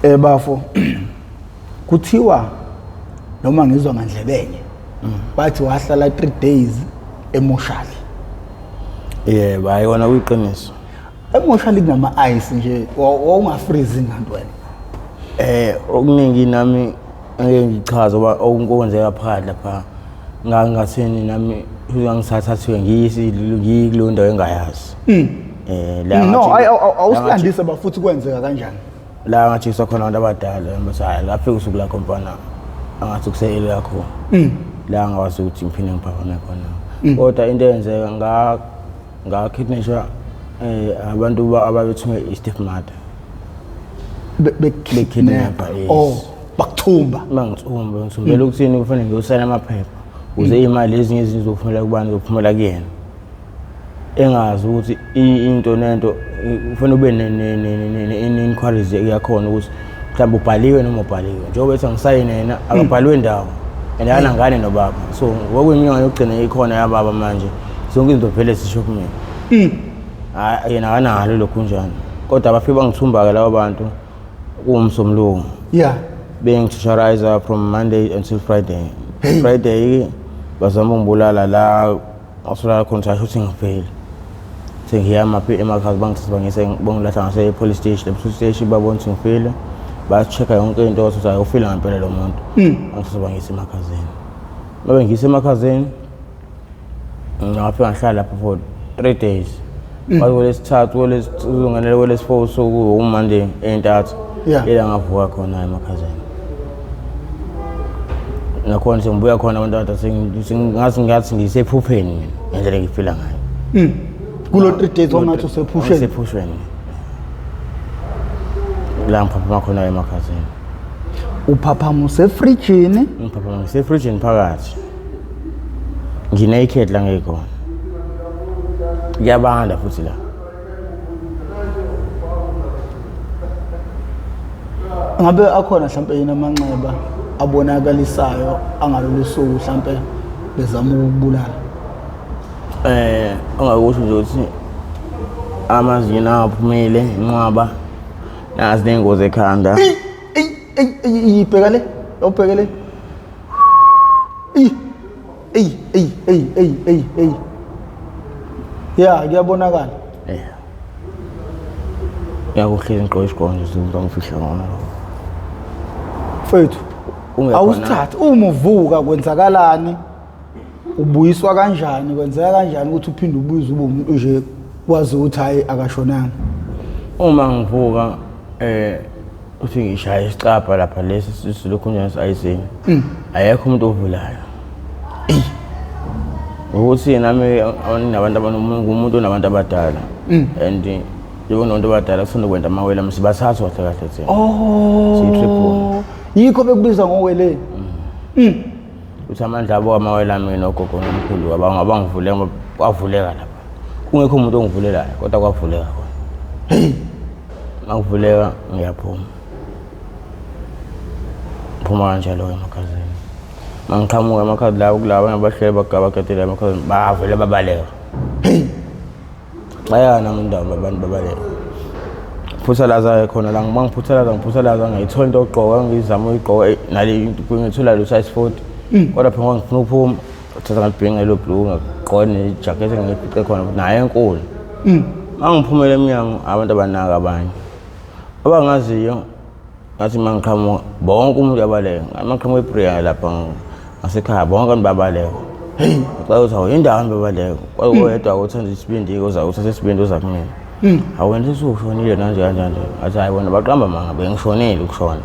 Bafo, kuthiwa noma ngizwa ngandlebenye bathi wahlala 3 days emoshali. Yebo, hayi kona kuyiqiniso. Emoshali kunama ice nje, wawungafreeze nganto wena? Okuningi nami angeke ngichaze ngoba okwenzeka phakathi lapha ngangathini nami ngangisathathiwe ngiyisi ngiyikuleyo ndawo engayazi. La No, ngathi- awusilandise bafuthi, kwenzeka kanjani? La ngajikiswa khona abantu abadala, bathi hayi, lafika usuku lakho mfana, angathi kuse-eli kakhulu la ngakwazi ukuthi ngiphinde ngiphaphame khona. Kodwa into eyenzeka, ngakidnashwa abantu ababethunywe i-step mother. Bekidnapper? Yes. Oh, bakuthumba? Bangithumba, ngithumbela ukuthini, kufanele ngiyosayina amaphepha ukuze iy'mali ezinye izinto zizophumela kubani, zizophumela kuyena, engazi ukuthi into nento kufanele ube ne-inquiries yakhona ukuthi mhlawumbe ubhaliwe noma ubhaliwe, njengoba ethi angisayine yena akabhaliwe ndawo and akanangane nobaba. So ngokuyinyanga yokugcina ikhona yababa, manje zonke izinto vele zisho kumina. Hhayi, yena akanalo lokhu njani, kodwa abafike bangithumba-ke labo bantu kuwumsombuluko, bengi-torturize from Monday until Friday. Friday bazama ukungibulala, la ngatholakala khona ukuthi ukuthi ngifile, sengiyamaphi emakhaya, bangithatha bangise bangilahla ngase-police station. E-police station babona ukuthi ngifile, baya-check-a yonke into, wathi hayi, ufile ngempela lo muntu. Bangithatha bangise emakhazeni. Babe ngiyise emakhazeni, ngafika ngahlala lapho for 3 days. Kwathi kwelesithathu, kwelesizongenela kwelesi-four usuku, uMonday ey'ntathu, ila ngavuka khona emakhazeni. Nakhona sengibuya khona abantu ade ngathi ngisephupheni mina ngendlela engifila ngayo. Kulo 3 days wangathi usephusheni? Ngisephusheni la ngiphaphama khona emakhazeni. Uphaphama usefrijini? Ngiphaphama ngisefrijini phakathi, ngi-naked la ngikhona, kuyabanda futhi la. Ngabe akhona mhlampe yini amanxeba abonakalisayo angalolu suku mhlampe bezama ukukubulala? Ongakusho nje ukuthi amazinyo aphumile inqwaba, nazi ney'ngozi ekhanda. Eyi, eyi, eyi, ibheka le, awubheke le. Eyi, eyi, eyi, eyi, eyi, eyi, eyi, ya, kuyabonakala. Ngiyakuhlezi ngigqoke isigqoko nje, umuntu angifihla ngona lokho. Mfethu, Ungekhona- awusithathe, uma uvuka kwenzakalani? Ubuyiswa kanjani? Kwenzeka kanjani ukuthi uphinde ubuyise ube umuntu nje, kwazi ukuthi hayi, akashonanga? Uma ngivuka, uthi ngishaya isicabha lapha, lesi silokhu njani sayisini, ayekho umuntu ovulayo. Ukuthi nami nabantu ngumuntu onabantu abadala, and njengoba nabantu abadala kusanda kwenta amawele ami, sibathathu kahle kahle thina. Oh. Siyi-triple. Yikho bekubiza ngoweleni. Uthi amandla abo amawele ami nogogo nomkhulu abangivule ngoba kwavuleka lapha kungekho umuntu ongivulelayo, kodwa kwavuleka khona. Hey. Makuvuleka ngiyaphuma, phuma kanjalo-ke emakhazeni. Mangiqhamuka emakhazeni lawo kulaba abahlele bagabagedela emakhazeni, bavele babaleka. Hey. Xayana nami indawo, abantu babaleka. Phuthalaza khona la, mangiphuthalaza ngiphuthalaza ngayithola into yokugqoka, ngizama ukuyigqoka, nale ngithola lo size 40, kodwa phela ngoba ngifuna ukuphuma, thatha ngalibhinqa elo blue, ngagqoka nejakhethi engiyifice khona nayo enkulu. Mangiphumela emnyango, abantu abanaka, abanye abangaziyo ngathi mangiqhamuka bonke umuntu uyabaleka. Mangiqhamuka eBria lapha ngasekhaya, bonke abantu babaleka. Hey. Ngicela ukuthi awu, indawo abantu babaleka, oyedwa uthanda isibindi, uza uthatha isibindi, uza kumina, "Hawu wena, sesushonile nanje kanje nje." Athi, "Hayi wena, baqamba manga, bengishonile ukushona."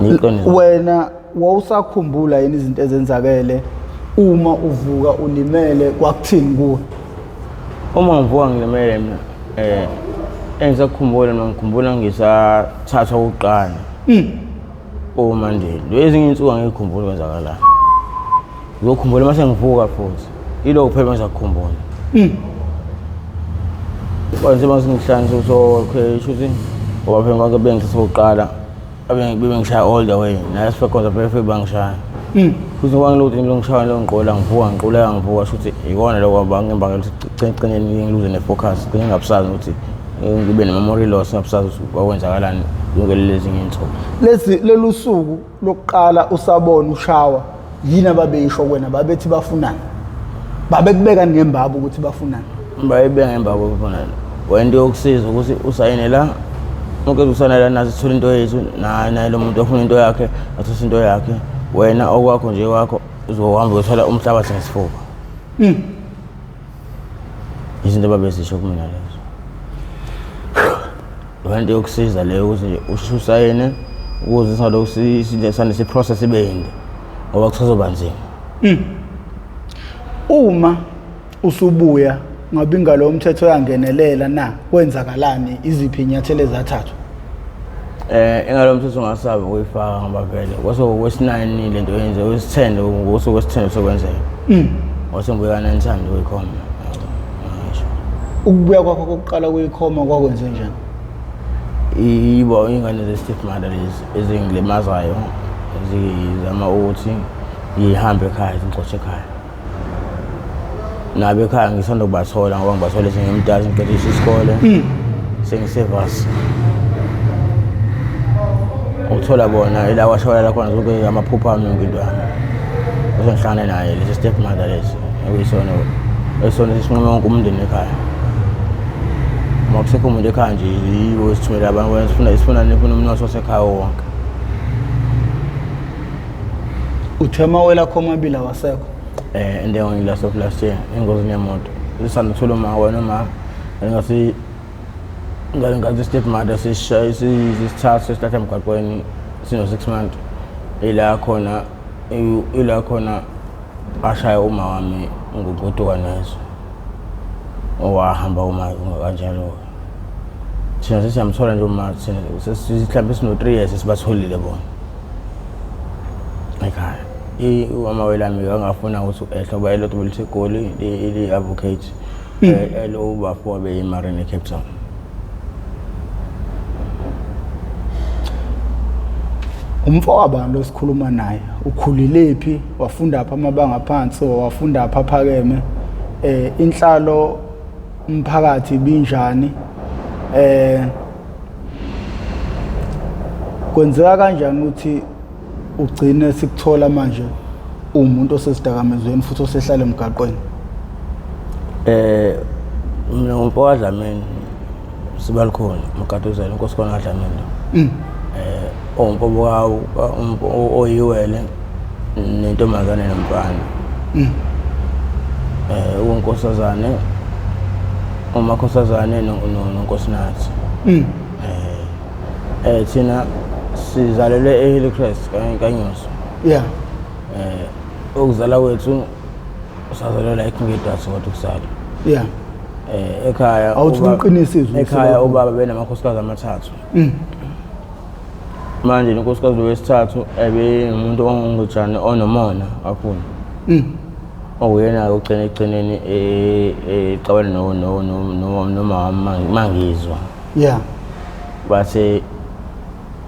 Ngiqiniso. Wena wawusakhumbula yini izinto ezenzakele uma uvuka ulimele? Kwakuthini kuwe? Uma ngivuka ngilimele mina, engisakukhumbula mina, ngikhumbula ngisathathwa kuqala uMandeli. Ezinye iy'nsuku angiyikhumbuli kwenzakalayo, ngizokhumbula uma sengivuka futhi. Yilokho kuphela engisakukhumbula. Kwanze uma sengihlanganisa ukuthi okay, shuthi ngoba phela konke bengithatha kuqala, bebengishaya all the way naye sifekonza phela, fike bangishaya futhi ngoba ngilokuthi ngishaya lo ngiqola, ngivuka ngiquleka, ngivuka, shuthi ikona lokho ngembangela ukuthi gcineni ngiluze ne-focus, gcine ngingabusazi ukuthi Ngibe ne-memory loss, ngabusazi ukuthi kwakwenzakalani yonke lezi ngey'nsuku. Lezi lolu suku lokuqala usabona ushawa, yini ababeyisho kuwena? Babethi bafunani? Babekubeka ngembaba ukuthi bafunani? Bayibeka ngembaba bafunani. Wena into yokusiza ukuthi usayine la, uqeda usayina la, nathi sithole into yethu, naye lo muntu ofuna into yakhe athathe into yakhe. Wena okwakho nje kwakho uzohamba uyothola umhlabathi ngesifuba. Izinto ababezisho kumina lezo. Yona into yokusiza leyo ukuthi nje usheshe usayine ukuze singalokhu sane si-process ibe yinde ngoba kusazoba nzima. Uma usubuya ngabe ingalo yomthetho yangenelela na? Kwenzakalani? Iziphi inyathelo ezathathwa? Ingalo yomthetho ngasabi ukuyifaka ngoba vele kwase kwesi-9 lento yenze kwesi-10, ngosuku kwesi-10 sekwenzeka. Wase ngibuya ka-9 times kuyikhoma. Ngisho. Ukubuya kwakho kokuqala kuyikhoma kwakwenze njani? Yibo iy'ngane ze-step mother lezi ezingilimazayo, zizama ukuthi ngihambe ekhaya, zingixoshe ekhaya. Nabo ekhaya ngisanda kubathola ngoba ngibathole sengimdala, sengiqedisa isikole, sengisevasi. Ukuthola bona ila kwashabalala khona zonke amaphupho ami, yonke into yami. Bese ngihlangane naye lesi step mother lesi ekuyisona esona sesinqume wonke umndeni ekhaya. Uma kusekho umuntu ekhaya nje yibo esithumela abantu, wena sifuna sifuna nifuna umnotho wasekhaya wonke. Uthe amawele akho amabili awasekho? And then last of last year engozini yemoto. Sisanda kuthola uma wena uma ngasi ngale nkathi step mother sishaye sisithatha sesithatha emgwaqweni sino 6 months, ila khona ashaya uma wami ngokugoduka nezwe, owahamba uma kanjalo. Thina sesiyamthola nje uma thina mhlawumbe sino-3 years sibatholile bona ekhaya. Amawele ami angafuna ukuthi ehle ngoba elodwa belithi eGoli, li-advocate, elo ubafo beyi-marine eCape Town. Umfowabani lo sikhuluma naye? Ukhulilephi? Wafunda phi amabanga aphansi? Wafunda phi aphakeme? Inhlalo umphakathi binjani? Kwenzeka kanjani ukuthi ugcine sikuthola manje umuntu osesidakamizweni futhi osehlala emgaqweni? Mina ngumfo kaDlamini, Sibalikhona Mgaduzela, inkosi khona kaDlamini. Owumfo ka oyiwele nentombazane nomfana. Unkosazane, umakhosazane nonkosinathi. Thina sizalelwe eHillcrest kaNyoso. Ukuzala kwethu sazalelwa la eKing Edward kodwa ukuzalwa. Ekhaya Awuthi uqinise izwi. Ekhaya ubaba benamakhosikazi amathathu. Manje lo nkosikazi wesithathu ebengumuntu ongujane onomona kakhulu. Okuyena ugcina ekugcineni exabana no no no no noma wami mangizwa. Base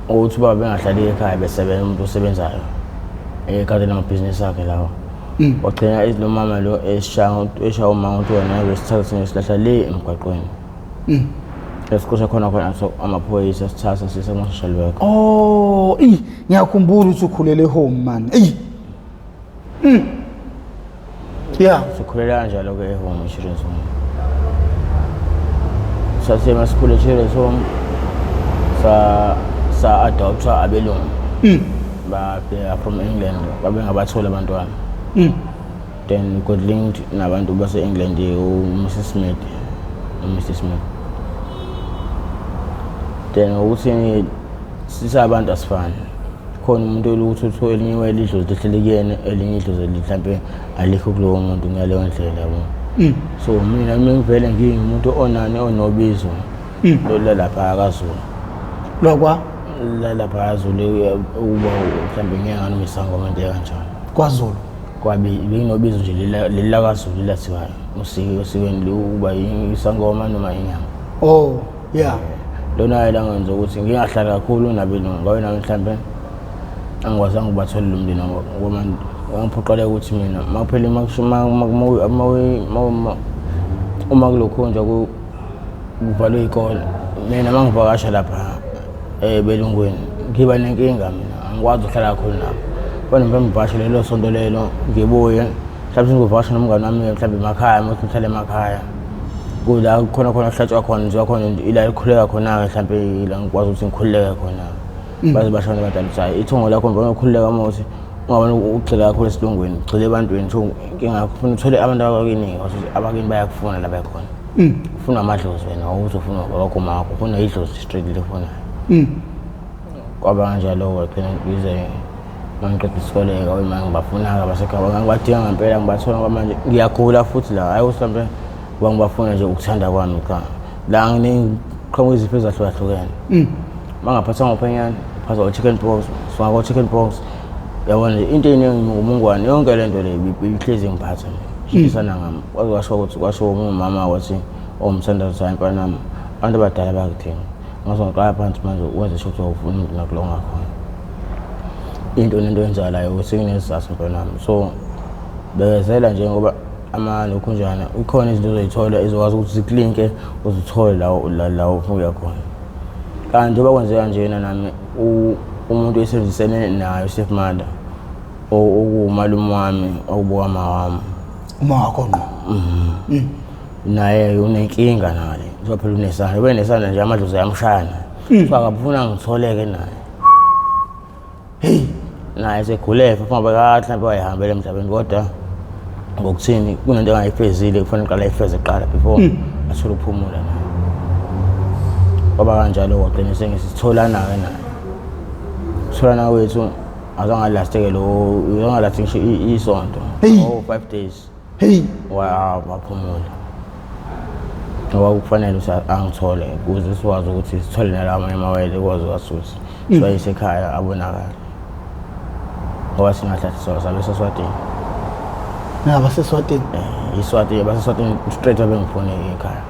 ukuthi ubaba bengahlali ekhaya, besebenza, umuntu osebenzayo ekade namabhizinisi akhe lawo. Wagcina lo mama lo eshaya eshaya uma ukuthi wena wesithathu singesilahla le emgwaqweni. Esiqosha khona khona, so amaphoyisa sithatha sise kuma-social worker. Oh, ngiyakhumbula ukuthi ukhulele home man. Ey. Yeah. Sikhulela kanjalo-ke e-home, e-children's home. Sasiye masikhule e-children's home, sa-adoptwa abelungu. Bafika from England, babengabatholi abantwana. Then we got linked nabantu base-England, u-Mrs Smith, u-Mr Smith. Then ukuthi sisabantu asifani, khona umuntu olukuthi uthiwe elinye iwele idlozi lihleli kuyena, elinye idlozi mhlampe alikho kulowo muntu ngaleyo ndlela, yabo. So mina ngivele ngingumuntu onani onobizo lalapha kaZulu. Lokwa Lalapha kaZulu, ukuba mhlambe ngiyangani noma isangoma, into kanjalo. KwaZulu. Kwabi benginobizo nje leli lakaZulu lathiwayo usiko osikweni ukuba isangoma noma inyanga. Oh, yeah. Lona la ngenza ukuthi ngingahlali kakhulu nabelungu ngoba nami mhlambe angikwazanga ukubatholela umndeni wami, ngoba ngangiphoqeleka ukuthi mina makuphele uma kulokhu nje Kuvalwe iy'kole. Mina uma ngivakasha lapha ebelungwini ngiba nenkinga mina, angikwazi ukuhlala kakhulu nabo. Kufanele mhlawumbe ngivakashe lelo sonto lelo ngibuye, mhlawumbe sengizovakasha nomngani wami-ke mhlawumbe emakhaya, uma kuthi ngihlala emakhaya. Kula khona khona kuhlatshwa khona nje khona ila likhuleka khona-ke mhlawumbe ila ngikwazi ukuthi ngikhululeke khona. Baze basho abadala ukuthi hhayi ithongo lakho mfana ukhululeka uma uthi ungabona ugxila kakhulu esilungwini, ugxile ebantwini. So inkinga yakho ufuna uthole abantu abakini, abakini bayakufuna la bekhona. Ufuna amadlozi wena, awuthi ufuna ubaba wakho, ufuna idlozi straight lifunayo. Kwaba kanjalo kwagcina ngize mangiqeda isikole-ke uma ngibafuna-ke abasekhaya ngangibadinga ngempela ngibathola ngoba manje ngiyagula futhi la, hhayi ukuthi mhlawumbe ngoba ngibafuna nje ukuthanda kwami cha. La ngiqhamuka izifo ezahlukahlukene. Uma ngaphathwa ngophenyane, ngiphathwa o-chicken pox, suka ko-chicken pox. Yabona nje into ey'ningi ngumungwane, yonke le nto le ibihlezi ingiphatha nje. Shisana ngami. Kwaze kwasho ukuthi kwasho umama wathi owumthandazo ukuthi hayi mfana wami, abantu abadala bayakudinga. Ngaze ngiqala phansi manje wenze sure ukuthi awufuni umuntu nakulo ongakhona. Into nento eyenzakalayo ukuthi kunesizathu mfana wami. So bekezela nje ngoba amalokhunjana ikhona izinto ozoyithola ezokwazi ukuthi ziklinke uzithole la la ufuna ukuya khona. Kanti njengoba kwenzeka njena nami umuntu esebenzisene naye stepmother okuwumalume wami okubuka ma wami. Uma wakho ngqo. Naye unenkinga naye. Njengoba phela unesandla, ube nesandla nje amadlozi ayamshaya naye. So akafuna ngitholeke naye. Hey, Naye segule futhi ngoba kade mhlawumbe wayehambele emhlabeni kodwa ngokuthini kunento engayifezile kufanele uqale ayifeze kuqala before athole ukuphumula naye. Kwaba kanjalo kwagcina sengisitholana-ke naye. Ukutholana kwethu azange alasteke lo, azange alaste ngisho isonto. Hey. Oh, 5 days. Hey, Waphumula. Ngoba kufanele ukuthi angithole ukuze sikwazi ukuthi sithole nalawa amanye amawele kwazi ukuthi siwayise ekhaya abonakale. Ngoba singahlathi sabe seswatini. Nabaseswatini. Iswati baseswatini straight abengifone ekhaya.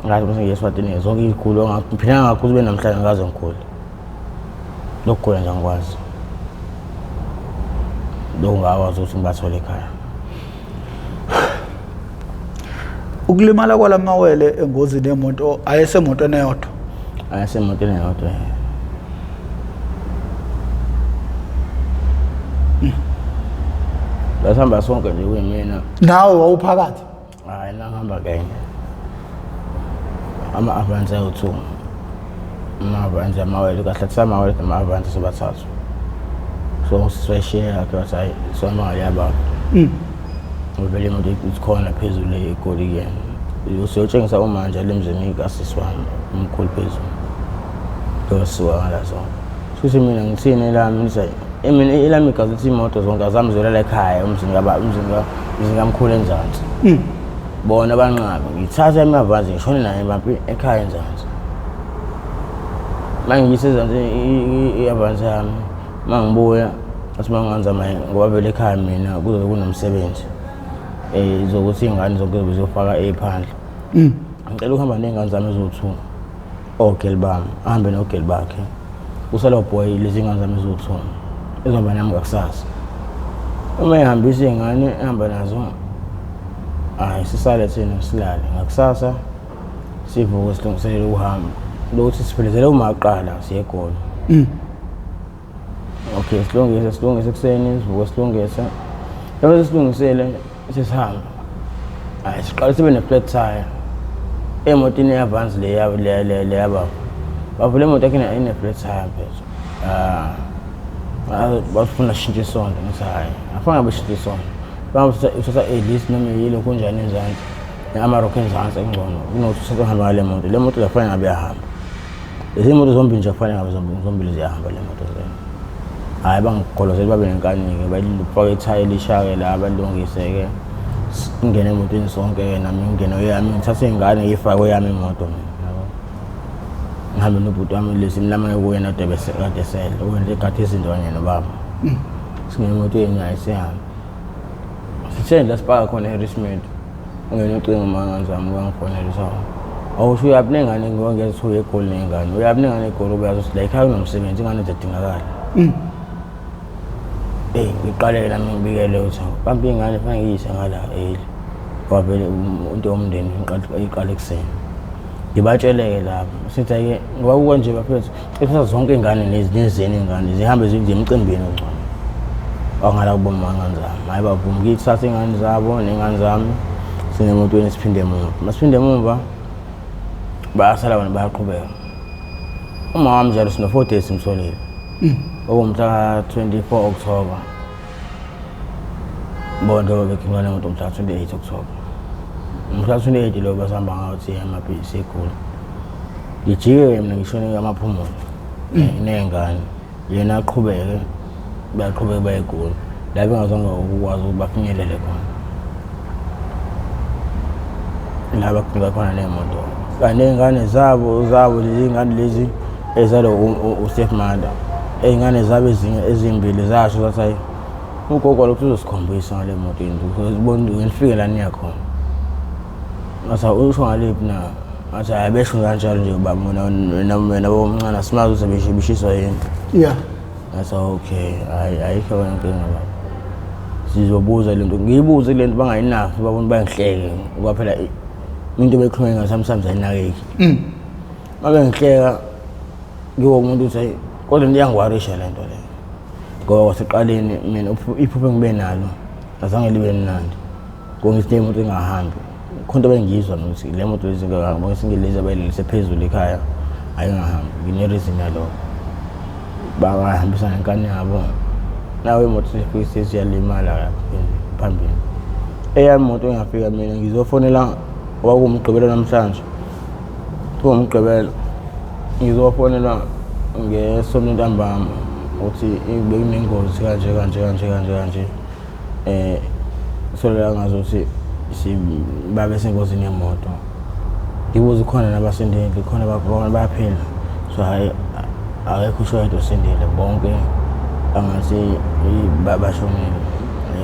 Ngathi bese ngiye eswatini zonke iy'gulo ngiphila ngakho kube namhlanje ngikaze ngikhule. Lokugula nje angikwazi. Lokhu ngakwazi ukuthi ngibathole ekhaya. Ukulimala kwalamawele engozini yemoto ayesemotweni eyodwa. Ayesemotweni eyodwa. Basihamba sonke nje kuyimina. Nawe wawuphakathi. Hayi la ngihamba kanye. Ama-Avanza awu-2. Ama-Avanza amawele kahle kusamawele nama-Avanza sobathathu. So sisweshiya yakhe wathi hayi somali yababa. Vele imoto ikhona phezulu eGoli kuyena. Usiyotshengisa umanje lemzini kasisi wami umkhulu phezulu. Losisuka ngala zonke. Futhi mina ngithini elami ngithi mina elami igazi lithi imoto zonke azami zolala ekhaya umzini kaba umzini ka umzini kamkhulu enzansi. Bona banqabe ngithatha imavazi ngishone naye bampi ekhaya enzansi. Mangiyise ezansi i-Avanza yami mangibuya athi manganza maye ngoba vele ekhaya mina kuzobe kunomsebenzi. Zokuthi iy'ngane zonke zobe ziyofaka ephandle. Ngicela ukuhamba ney'ngane zami eziwu-2. Ogeli bami ahambe nogeli bakhe. Usala boy lezi ngane zami eziwu-2 ezohamba nami ngakusasa. Uma ehambisa iy'ngane ehamba nazo, hhayi sisale thina silale. Ngakusasa sivuke silungiselele ukuhamba. Lokuthi siphelezele uma kuqala siye eGoli. Okay, silungise silungise ekuseni, sivuke silungise. Njengoba sesilungisele sesihamba. Hayi siqale sibe ne-flat tire. Emotini ye-Avanza le le le le yababa. Bavula imoto yakhe ine-flat tire mfethu. Ah, bafuna sishintshe isonto ngithi hhayi afana ngabe shintshe isonto. Bangase uthatha a-list noma yilokhu kunjani enzansi. Ne-Amarok enzansi engcono kunokuthi uthathe uhambe ngale moto. Le moto kufanele ngabe iyahamba. Lezi moto zombili nje kufanele ngabe zombili ziyahamba le moto le. Hhayi bangigolozele babe nenkani-ke balifake ithayi elisha-ke la balilungise-ke. Singene emotweni sonke-ke nami ngingene kweyami ngithathe iy'ngane ngiyifake kweyami imoto mina yabo. Ngihambe nobhuti wami lesi mlama kuyena kade kade sele uwenza egade izinto kanye nobaba. Singene emotweni hhayi sihambe. Sithe la sipaka khona e-Richmond. Ungena ucingo mangane wami uyangifonela uthi hawu. Awusho uyaphi nengane ngoba ngeke uye eGoli nengane. Uyaphi nengane eGoli ubuyazi ukuthi la ekhaya kunomsebenzi ingane zidingakala. Eyi ngiqalele nami ngibikele ukuthi hawu kambe ingane kufanele ngiyise ngala early. Ngoba vele into yomndeni iqala ekuseni. Ngibatsheleke lapho sithi-ke ngoba kukwanje bafethu cishe zonke iy'ngane nezeni iy'ngane zihambe ziye emcimbini ongcono wangala kuboma ngane zami. Hhayi bavuma ngiyithatha iy'ngane zabo ney'ngane zami sinemotweni siphinde emuva. Masiphinde emuva bayasala bona bayaqhubeka. Uma wami njalo sino-4 days simtholile. Okumhla 24 October. Bona njengoba bekhuluma nemoto mhla 28 October. Mhla 28 lo basihamba ngawo siye emabhizinisi eGoli. Ngijike-ke mina ngishone amaphumulo ney'ngane. Yena aqhubeke, bayaqhubeka baye eGoli. La bengazange ukwazi ukuthi bafinyelele khona. La bagcina khona ney'moto. Kanti ney'ngane zabo zabo lezi ngane lezi ezalwa u-stepmother. Iy'ngane zabo ezinye ezimbili zasho zathi hhayi ugogo lokhu uzosikhombisa ngale moto yenu nifike la niya khona. Ngathi usho ngaliphi na? Ngathi hhayi besho kanjalo nje baba wena wena bomncane asimazi ukuthi besho beshiswa yini. Yeah. Ngathi okay, hhayi ayikho wena inkinga baba. Sizobuza le nto, ngiyibuze le nto bangayinaki babona bangihleke ngoba phela into bekhuluma ngayo sometimes ayinakeki. Uma bengihleka ngiwo umuntu uthi hayi kodwa into iyangiwarisha le nto le. Ngoba kwasekuqaleni mina iphupho engibe nalo azange libe mnandi. Ngoba ngithi le moto ingahambi. Khona into ebengiyizwa mina ukuthi le moto lezi ingahambi, ngoba ngithi abayilelise phezulu ekhaya ayingahambi. Ngine-reason yalokho. Bangahambisa ngenkani yabo. Nawe imoto sifike sesiyalimala phambili. Eyami imoto engafika mina ngizofonela kwakuwumgqibelo namhlanje. KuwuMgqibelo ngizofonelwa ngeSonto ntambama ukuthi bekunengozi kanje kanje kanje kanje kanje. Solela ngazuthi babe sengozini yemoto. Ngibuze khona nabasindile, khona bona bayaphila. So hhayi akekho usho oyedwa osindile, bonke angathi bashonile.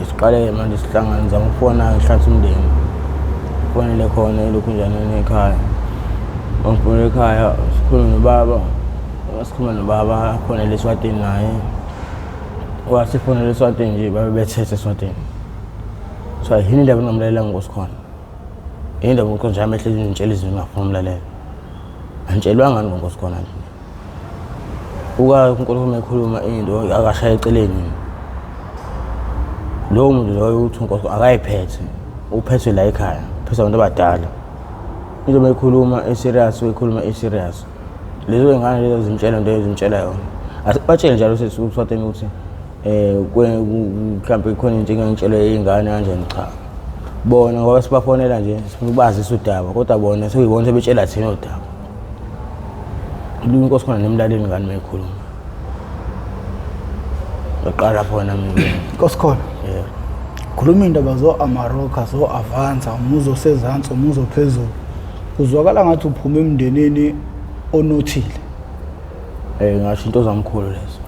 Siqale-ke manje sihlangane ngizama ukufona ngihlanganise umndeni. Ngifonele khona elokhunjaneni ekhaya. Mangifonela ekhaya sikhulume nobaba, sikhulume nobaba afonele eSwatini naye. Wasifonela eSwatini nje babe bethethe eSwatini. So yini indaba engingamlalelanga uNkosikhona? Yini indaba uNkosi nje amehlezi ngitshela izinto engingafuni umlalela? Angitshelwanga ngani ngoNkosikhona nje? Uka uNkulunkulu uma ekhuluma into akashaye eceleni. Lowo muntu loyo uthi uNkosi akayiphethe, uphethwe la ekhaya, uphethwe abantu abadala. Into uma ekhuluma e-serious, uyikhuluma e-serious. Lezo y'ngane lezo zimtshela into ezimtshela yona. Asibatshele njalo sesiswateni ukuthi mhlawumbe khona into engangitshelwe iy'ngane kanjani, cha. Bona ngoba sibafonela nje sifuna ukubazisa udaba kodwa bona sekuyibona sebetshela thina udaba. Inkosi khona nemlaleli ingane uma ikhuluma. Ngaqala khona mina. Nkosi khona. Yebo. Khuluma indaba zo-Amaroka, zo-Avanza, umuzi osezansi, umuzi ophezulu. Kuzwakala ngathi uphuma emndenini onothile. Ngasho into zamkhulu lezo.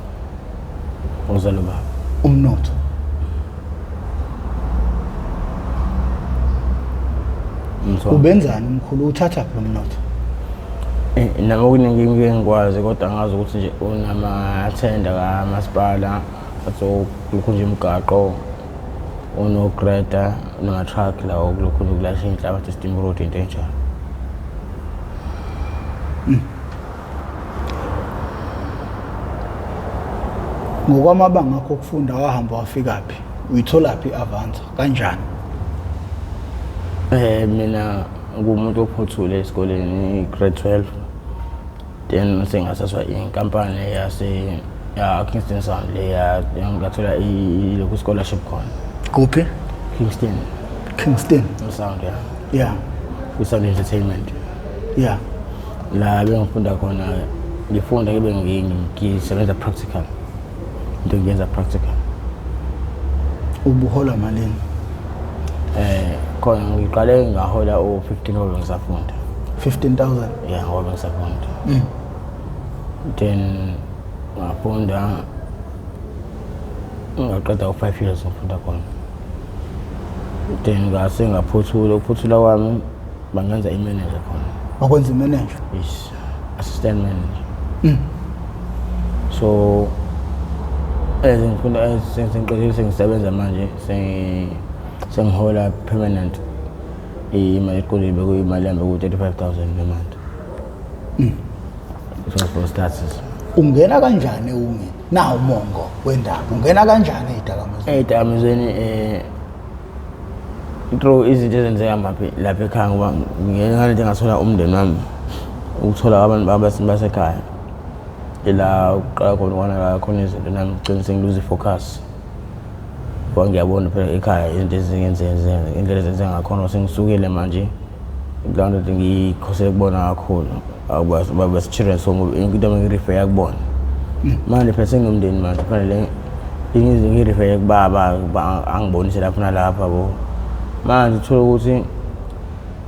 Ozalo baba. Umnotho. Ubenzani umkhulu, uthatha phi umnotho? Nami okuningi ngike ngikwazi kodwa ngazi ukuthi nje unamathenda kamasipala kulokhu nje imigaqo unogreda nama-truck lawo kulokhu nje kulasha inhlabathi steam road into enjalo. Ngokwamabanga akho okufunda wahamba wafikaphi? Uyitholaphi i-Avanza kanjani? Mina ngumuntu ophothule esikoleni grade 12, then sengathathwa inkampani yase ya Kingston Sound le ya ngathola lokhu scholarship khona. Kuphi? Kingston. Kingston Sound, ya. Yeah. Kwi-Sound Entertainment. Yeah. La bengifunda khona, ngifunda ngibe ngisebenza practical. Into ngiyenza practical. Ubuhola malini? Khona ngiqale ngahola u-15 ngoba ngisafunda. 15,000? Yeah, ngoba ngisafunda. Then ngafunda ngaqeda u-5 years ngifunda khona. Then ngase ngaphothula, ukuphothula kwami bangenza i-manager khona. Bakwenza i-manager? Yes, assistant manager. So as ngifunda sengiqedile sengisebenza manje sengihola permanent. Imali esikoleni bekuyimali yami beku-35,000 ngemandi. It was for starters. Ungena kanjani ewungeni? Na umongo wendaba. Ungena kanjani ey'dakamizweni? Ey'dakamizweni through izinto ezenzeka maphi lapha ekhaya, ngoba ngalento engathola umndeni wami, ukuthola abantu basekhaya ila kuqala khona ukwanaka khona izinto, nami ngigcine sengiluze i-focus, ngoba ngiyabona phela ekhaya izinto ezingenzeka, indlela ezenzeka ngakhona. Sengisukile manje kulaa nto ngikhosele kubona kakhulu bas-children's home, yonke into ngi-refer kubona. Manje phela senginomndeni, manje kufanele ngi-refer kubaba ukuba angibonise lapho nalapha yabo. Manje uthole ukuthi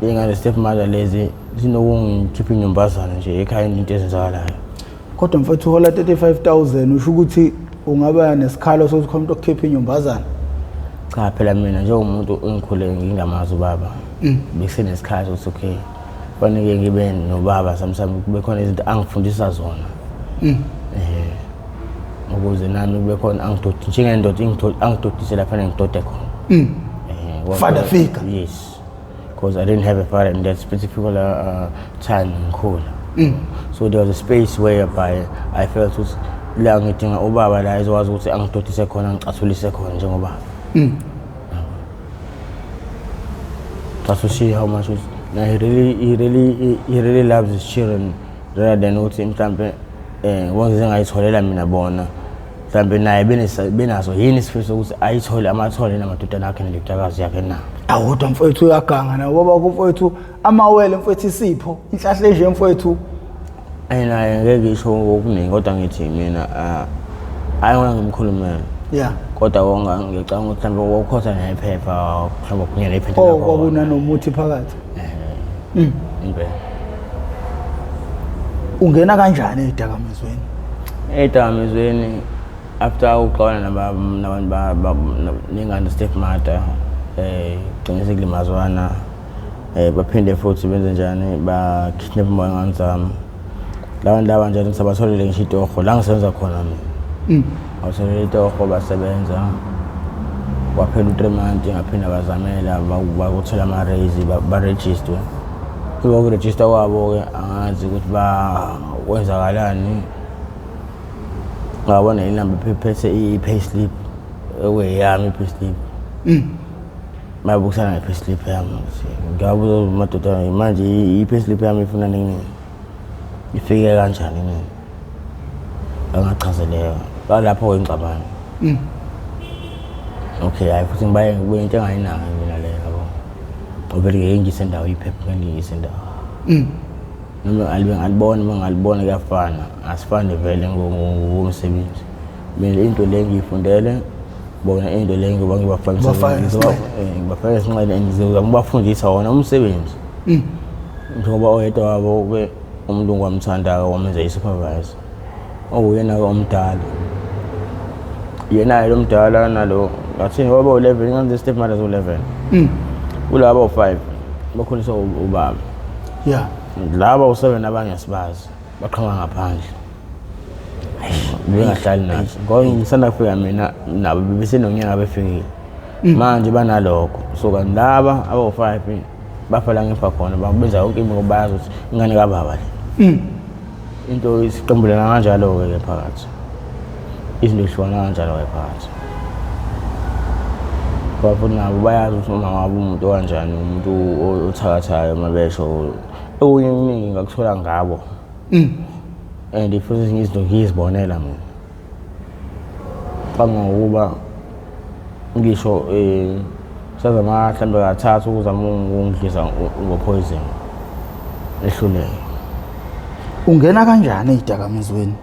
iy'ngane step mother lezi zinokungikhipha inyumbazane nje ekhaya, into ezenzakalayo. Kodwa mfethu, uhola 35,000, usho ukuthi ungaba nesikhalo sokuthi khona umuntu okukhipha inyumbazane? Cha, phela mina njengomuntu engikhule ngingamazi ubaba, bekusenesikhathi ukuthi okay, kufanele ngibe nobaba sometimes, kube khona izinto angifundisa zona ukuze nami kube khona angidodi njengendoda, angidodise lapha ngidode khona. Father figure. Yes, because I didn't have a father in that particular time ngikhula, so there was a space whereby I felt ukuthi la ngidinga ubaba, la ezokwazi ukuthi angidodise khona, angicathulise khona njengobaba. Just to see how much is now he really loves his children rather than ukuthi mhlambe wangize ngayitholela mina bona, mhlambe naye benaso yini isifiso sokuthi ayithole amathole namadodana akhe nendodakazi yakhe na. Awu, kodwa mfowethu, uyaganga nawo baba mfowethu, amawele mfowethu, isipho inhlahla enje mfowethu. Naye ngeke ngisho okuningi, kodwa ngithi mina hayi ngona ngimkhulumela. Kodwa wonga ngicabanga ukuthi mhlawumbe wokhotha nephepha, mhlawumbe kunye nephepha. Oh, kwakunanomuthi phakathi. Impela. Ungena kanjani ey'dakamizweni? Ey'dakamizweni after ukuxabana nabantu nengane step mother, gcine sekulimazwana, baphinde futhi benze njani, ba-kidnap ingane zami. Labantu laba njalo ngisabatholele ngisho itoho la ngisebenza khona mina, awutholele itoho basebenza, kwaphela u-3 months, ngaphinda bazamela bakuthola ama-raise, barejistwe. Emva kokurejista kwabo-ke angazi ukuthi kwenzakalani, ngabona inamba ephethe i-payslip okuyeyami i-payslip, bayabukisana nge-payslip yami. Ngiyabuza madoda, manje i-payslip yami ifuna nini, ifike kanjani nini? Angachazeleka balapho-ke ingxabano. Okay, hayi futhi ngibaye ngibuye into engayinaki mina leyo yabo, ngoba ngeke ngiyise indawo iphepha, ngeke ngiyise indawo noma alibe ngalibona, uma ngalibona kuyafana, asifani vele ngokomsebenzi. Mina into le ngiyifundele bona, into le ngoba ngibafaka Ubafaka ngesinxele. Ngibafaka esinxele and ngizama ukubafundisa wona umsebenzi, njengoba oyedwa wabo-ke umlungu wamthanda-ke wamenza i-supervisor, owuyena-ke omdala, yena-ke lo mdala nalo ngathini, ngoba u-11 ingane ze-step mother ziwu-11, kulaba u-5 bakhuliswa ubaba, laba u-7 abanye asibazi, baqhamuka ngaphandle, bengahlali nathi ngoba ngisanda kufika mina, nabo besenonyaka befikile manje banalokho. So kanti laba abawu-5 bafala ngefa khona, benza yonke into ngoba bayazi ukuthi ingane kababa le. Into isiqembulana kanjalo-ke ke phakathi, izinto zihlukana kanjalo-ke phakathi, ngoba futhi nabo bayazi ukuthi umama wabo umuntu okanjani, umuntu othakathayo. Uma besho okunye okuningi ngakuthola ngabo, and futhi ezinye izinto ngiyizibonela mina, kangangokuba ngisho sazama mhlambe kathathu ukuzama ukungidlisa ngo-poison, ehluleke. Ungena kanjani ey'dakamizweni?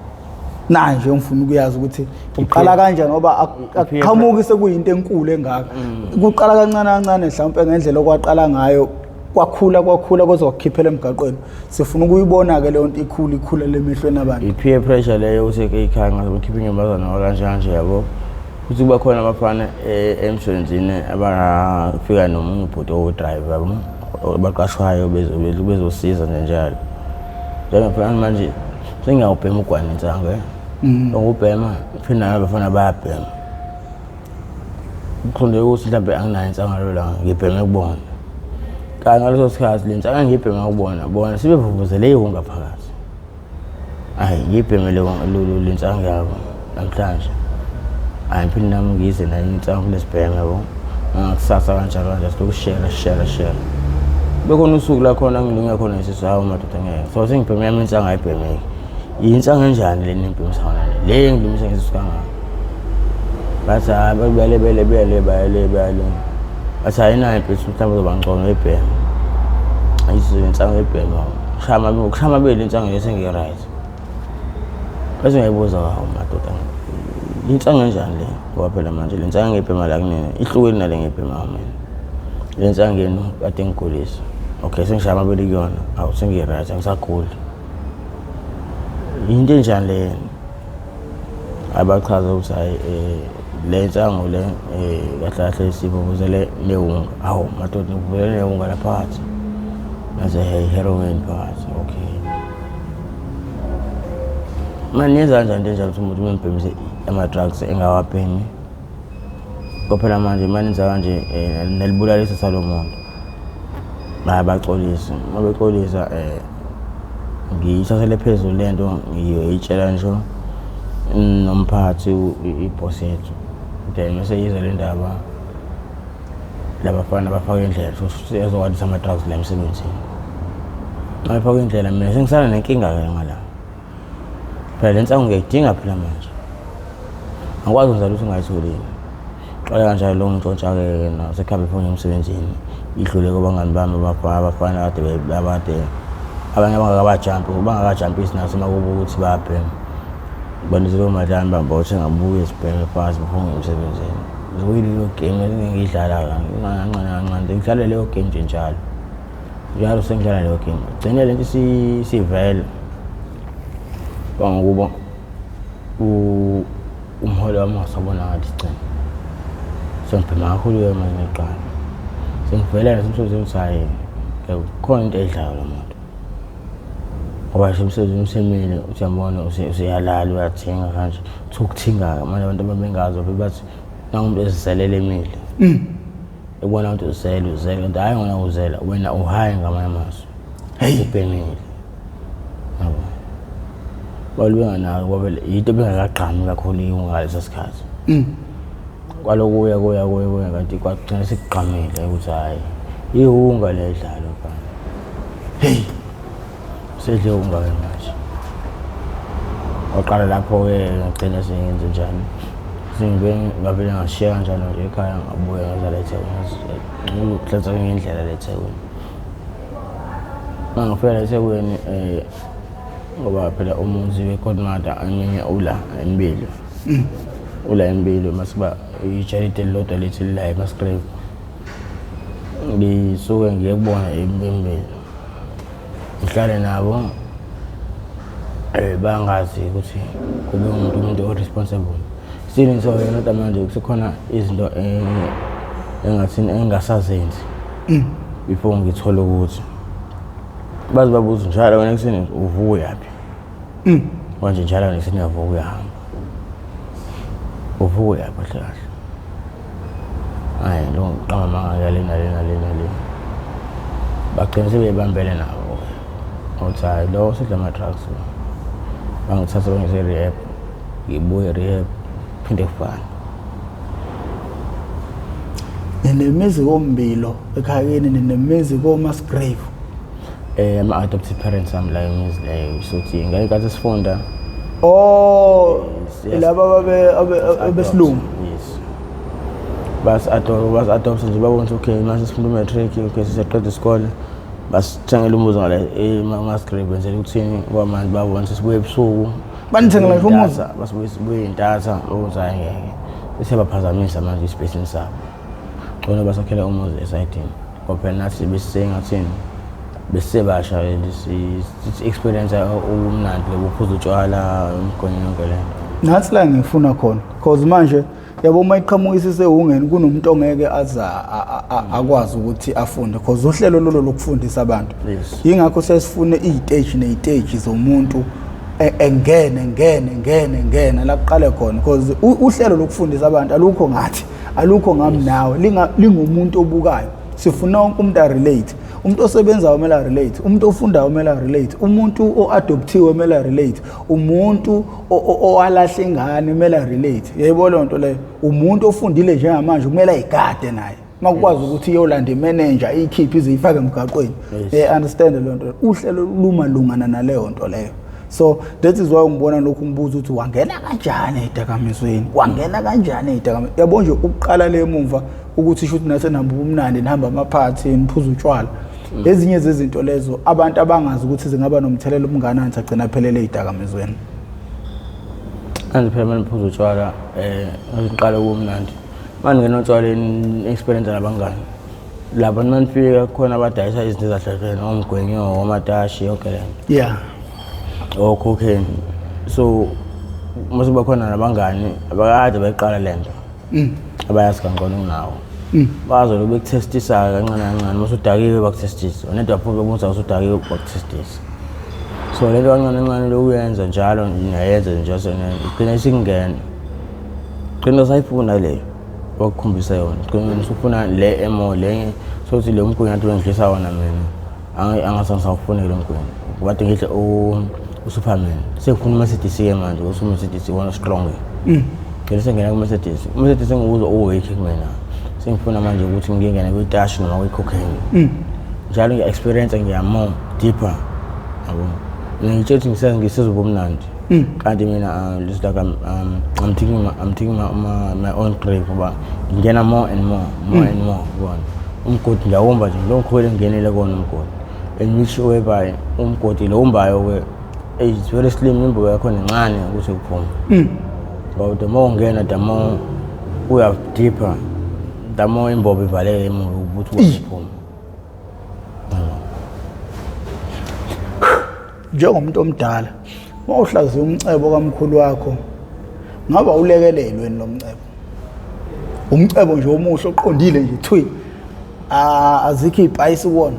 Nanje ngifuna ukuyazi ukuthi uqala kanjani, ngoba akuqhamuki sekuyinto enkulu engaka, kuqala kancane kancane, mhlawumpe ngendlela okwaqala ngayo, kwakhula kwakhula kwaze kwakukhiphela emgaqweni. Sifuna ukuyibona-ke leyo nto ikhula ikhulela emehlweni abantu. I-peer pressure leyo, ukuthi ekhaya ngaze ukhiphe inyumbazane kanje kanje yabo. Futhi kuba khona abafana emsebenzini abafika nomunye ubhuti owu-driver yabo, abaqashwayo bezosiza nje njalo. Njengoba manje sengiyawubhema ugwayi nensangu, ngubhema, phinde nabafana bayabhema. Kuqonde ukuthi mhlawumbe anginayo insangu ngalelo langa, ngibheme kubona. Kanti ngaleso sikhathi le ntsaka ngiyibhema kubona bona sebevuvuzele iwunga phakathi. Hayi ngiyibheme le nsangu yabo namhlanje. Hayi ngiphinde nami ngize nayo insangu lesibheme yabo. Ngakusasa kanjalo kanjalo silokhu share share share. Bekhona usuku la khona ngilunge khona isisu hawu madoda ngeke. So sengibheme yami insangu ayibhemeki. Yinsangu enjani le nibhemisa yona le? Le engilumisa ngesisu kangaka. Bathi hayi babuyele bele bele bayele bayele. Bathi ayinayo impethu mhlawumbe uzoba ngcono ibheme. Ayisizo insangu ebhema. Kushaya amabili insangu nje sengi-right. Bese ngiyayibuza hawu madoda insangu enjani le? Ngoba phela manje le nsangu engiyibhema la kunina ihlukile nale engiyibhemayo mina. Le nsangu yenu kade ngigulisa. Okay sengishaya amabili kuyona. Awu sengi-right angisaguli. Yinto enjani le? Abachaza ukuthi hhayi le nsangu le kahle kahle sivuvuzele newunga. Hawu madoda nivuvuzele newunga la phakathi. Ngaze hey heroin phakathi okay. Manje niyenza kanjani into enjalo ukuthi umuntu nimbhemise ama-drugs engawabhemi? Ngoba phela manje uma nenza kanje nalibulalisa salo muntu. Bayabaxolisa, uma bexolisa ngiyithathele phezulu le nto ngiyoyitshela ngisho nomphathi ibhosi yethu. Then mese yize le ndaba labafana bafake indlela ezokwandisa ama-drugs la emsebenzini. Uma befaka indlela mina sengisala nenkinga-ke ngala. Phela le nsangu ngiyayidinga phela manje. Angikwazi ukwenza lutho ngingayitholile. Qala kanjalo lo ngintshontsha-ke nasekuhambe ifoni emsebenzini. Idlule kubangani bami abafana kade abade abanye abangakabajampi bangakajampisi nasemakubo ukuthi bayabhema. Banizele omadlani bami bawuthenga buye sibheme phansi before ngiye emsebenzini. Kuyileyo game engiyidlala kancane kancane ngidlala leyo game nje njalo. Njalo sengidlala leyo game. Gcine lento isivela. Kwangokuba umholo wami ungasabonakali sigcine. Sengibhema kakhulu-ke manje ngiqala. Sengivela nasemsebenzini ukuthi hhayi khona into edlayo lo muntu. Ngoba nje emsebenzini usemile uthi uyambona useyalala uyathenga kanje. Kuthiwa ukuthenga-ke manje abantu ababengazi bathi nangu umuntu eziselele emile. Ebona ukuthi uzele uzele kanti hhayi ngona uzela wena uhayi ngamanye amazwi. Hey. Ubhemile. Yabo. Balube nganako ngoba yinto ebingakagqami kakhulu ngaleso sikhathi. Kwalokuya kuya kuya kuya kanti kwagcina sekugqamile ukuthi hhayi iwunga le dlalo mfana. Hey. Sedle iwunga-ke manje. Waqala lapho-ke ngagcina sengenze njani. Sengibe ngavele ngashiya kanjalo nje ekhaya ngabuya ngaza la eThekwini. Ngihlanza ngendlela la eThekwini. Uma ngifika la eThekwini ngoba phela umuzi we-godmother eminye ula emibili. Ula emibili masiba ijaridi elilodwa lithi lila eMasgrave. Ngisuke ngiye kubona emibili. Ngihlale nabo bangazi ukuthi kube umuntu umuntu o-responsible. Still ngisoyena kodwa manje kusekhona izinto engathini engingasazenzi before ngithole ukuthi baze babuze njalo wena ekuseni uvuka uyaphi. Manje njalo wena ekuseni uyavuka uyahamba. Uvuka uyaphi kahle kahle. Hhayi lo ngiqamba amanga le nale nale nale. Bagcina sebeyibambele nabo-ke. Ngokuthi hhayi lo usedla ama-drugs lo. Bangithatha bangise e-rehab, ngibuye e-rehab phinde kufane. Ninemizi kombilo ekhaya kini ninemizi koMasgrave. Ama-adopted parents ami la imizi leyo sothi ngayinkathi sifunda. Oh, Yes. laba babe abesilungu. Yes. Basi-adopt basi-adopt nje babona ukuthi okay mase sifunda u-matric okay sisaqeda isikole basithengela umuzi ngale eMasgrave benzela ukuthini ngoba manje babona ukuthi sibuye ebusuku. Banithengela ngisho umuzi? Basibuye sibuye intatha ukuthi hhayi ngeke. Siyabaphazamisa manje isipeyisini sabo. Ngcono basakhela umuzi esayidini. Ngoba phela nathi besisengathini besisebasha si-experience ubumnandi lobu uphuza utshwala umgonyo yonke le nto. Nathi la ngifuna khona because manje yabo uma iqhamuka isisewungeni kunomuntu ongeke aza akwazi ukuthi afunde because uhlelo lolo lokufundisa abantu. Yes. Yingakho sesifune iy'teji ney'teji zomuntu engene ngene ngene ngene la kuqale khona because uhlelo lokufundisa abantu alukho ngathi alukho ngami nawe lingumuntu obukayo. Sifuna wonke umuntu a-relate. Umuntu osebenzayo kumele arelate, umuntu ofundayo kumele arelate, umuntu o-adoptiwe kumele arelate, umuntu owalahla ingane kumele arelate. Yayibona leyo nto leyo? Umuntu ofundile njengamanje kumele ayigade naye, makukwazi ukuthi iyolanda imanager iyikhiphe ize ifake emgaqweni. Understand leyo nto? Uhlelo lumalungana naleyo nto leyo. So that is why ngibona lokhu, ngibuza ukuthi wangena kanjani ey'dakamizweni, wangena kanjani ey'dakamizweni. Yabo nje, ukuqala le emumva ukuthi shuthi nase nihamba ubumnandi, nihamba amaphathi, niphuza utshwala, ezinye zezinto lezo abantu abangazi ukuthi zingaba nomthelela omnganani, sagcina phelele ey'dakamizweni. Kanti phela uma niphuza utshwala, ngiqala ubumnandi. Uma ningena otshwaleni, experience nabangani. Lapha noma nifika khona abadayisa izinto ezahlukahlukene, omgwenyo, omatashi, yonke le nto. O-cocaine. So uma sekuba khona nabangani abakade beqala le nto, abayazi kangcono kunawo. Bazobe bekuthestisa kancane kancane, uma usudakiwe bakuthestisa. Wena waphuza ubunza usudakiwe bakuthestisa. So lento kancane kancane lokuyenza njalo, ngiyayenza njalo, igcina isingena. Gcina sayifuna leyo bakukhombisa yona. Gcina usufuna le emo le sokuthi lo mgunyathi wengidlisa wona mina. Angasangifuni lo mgwenya. Kade ngidle uSuperman. Sengifuna uMercedes ke manje, ukuthi uMercedes iwona strong. Ngeke sengena kuMercedes. UMercedes engiwuzwa uweak kumina. Sengifuna manje ukuthi ngingene kwi-tash noma kwi-cocaine. Njalo ngiya-experience, ngiya more deeper. Yabo. Ngitshela ukuthi ngisezwa ubumnandi. Kanti mina it's like I'm taking my own grave ngoba ngingena more and more, more and more kubona. Umgodi ngiyawumba nje, lo ngikhwele ngingenele kuwona umgodi. And which whereby umgodi lo umbayo ke it's very slim, imbobo yakhona incane ukuthi uphume. Ngoba the more ungena, the more uya deeper, the more imbobo ivaleke emuva ukuthi ukwazi ukuphuma. Njengomuntu omdala, uma uhlaziya umcebo kamkhulu wakho, ngabe awulekelelwe lo mcebo? Umcebo nje omuhle oqondile nje thwi, azikho iy'payisi kuwona.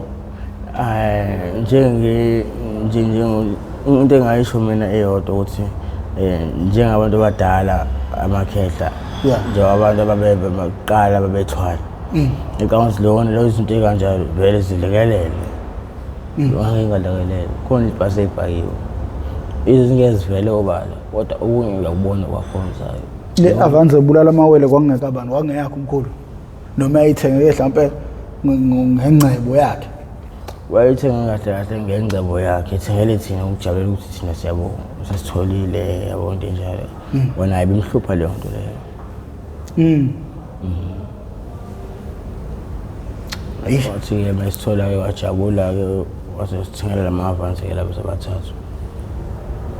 Njenge nje nje into engayisho mina eyodwa ukuthi njengabantu abadala amakhehla, njengabantu ababebe kuqala babethwala, ngicabanga ukuthi lona lezo zinto ey'kanjalo vele zilekelele, ngeke ingalekelele. Khona izipasi ey'fakiwe izingeke zivele obala, kodwa okunye uyakubona kwakhonzayo. Le Avanza ebulala amawele kwakungekabani? Kwakungeyakho umkhulu noma yayithengeke hlampe ngengcebo yakhe? Wayethenge kahle kahle ngengcebo yakhe, ethengele thina ukujabulela ukuthi thina siyabo sesitholile, yabo, into enjalo. Wona ayibimhlupha leyo nto leyo. Eish. Wathi-ke mesithola-ke wajabula-ke, wase sithengela lama-Avanza-ke labo sebathathu.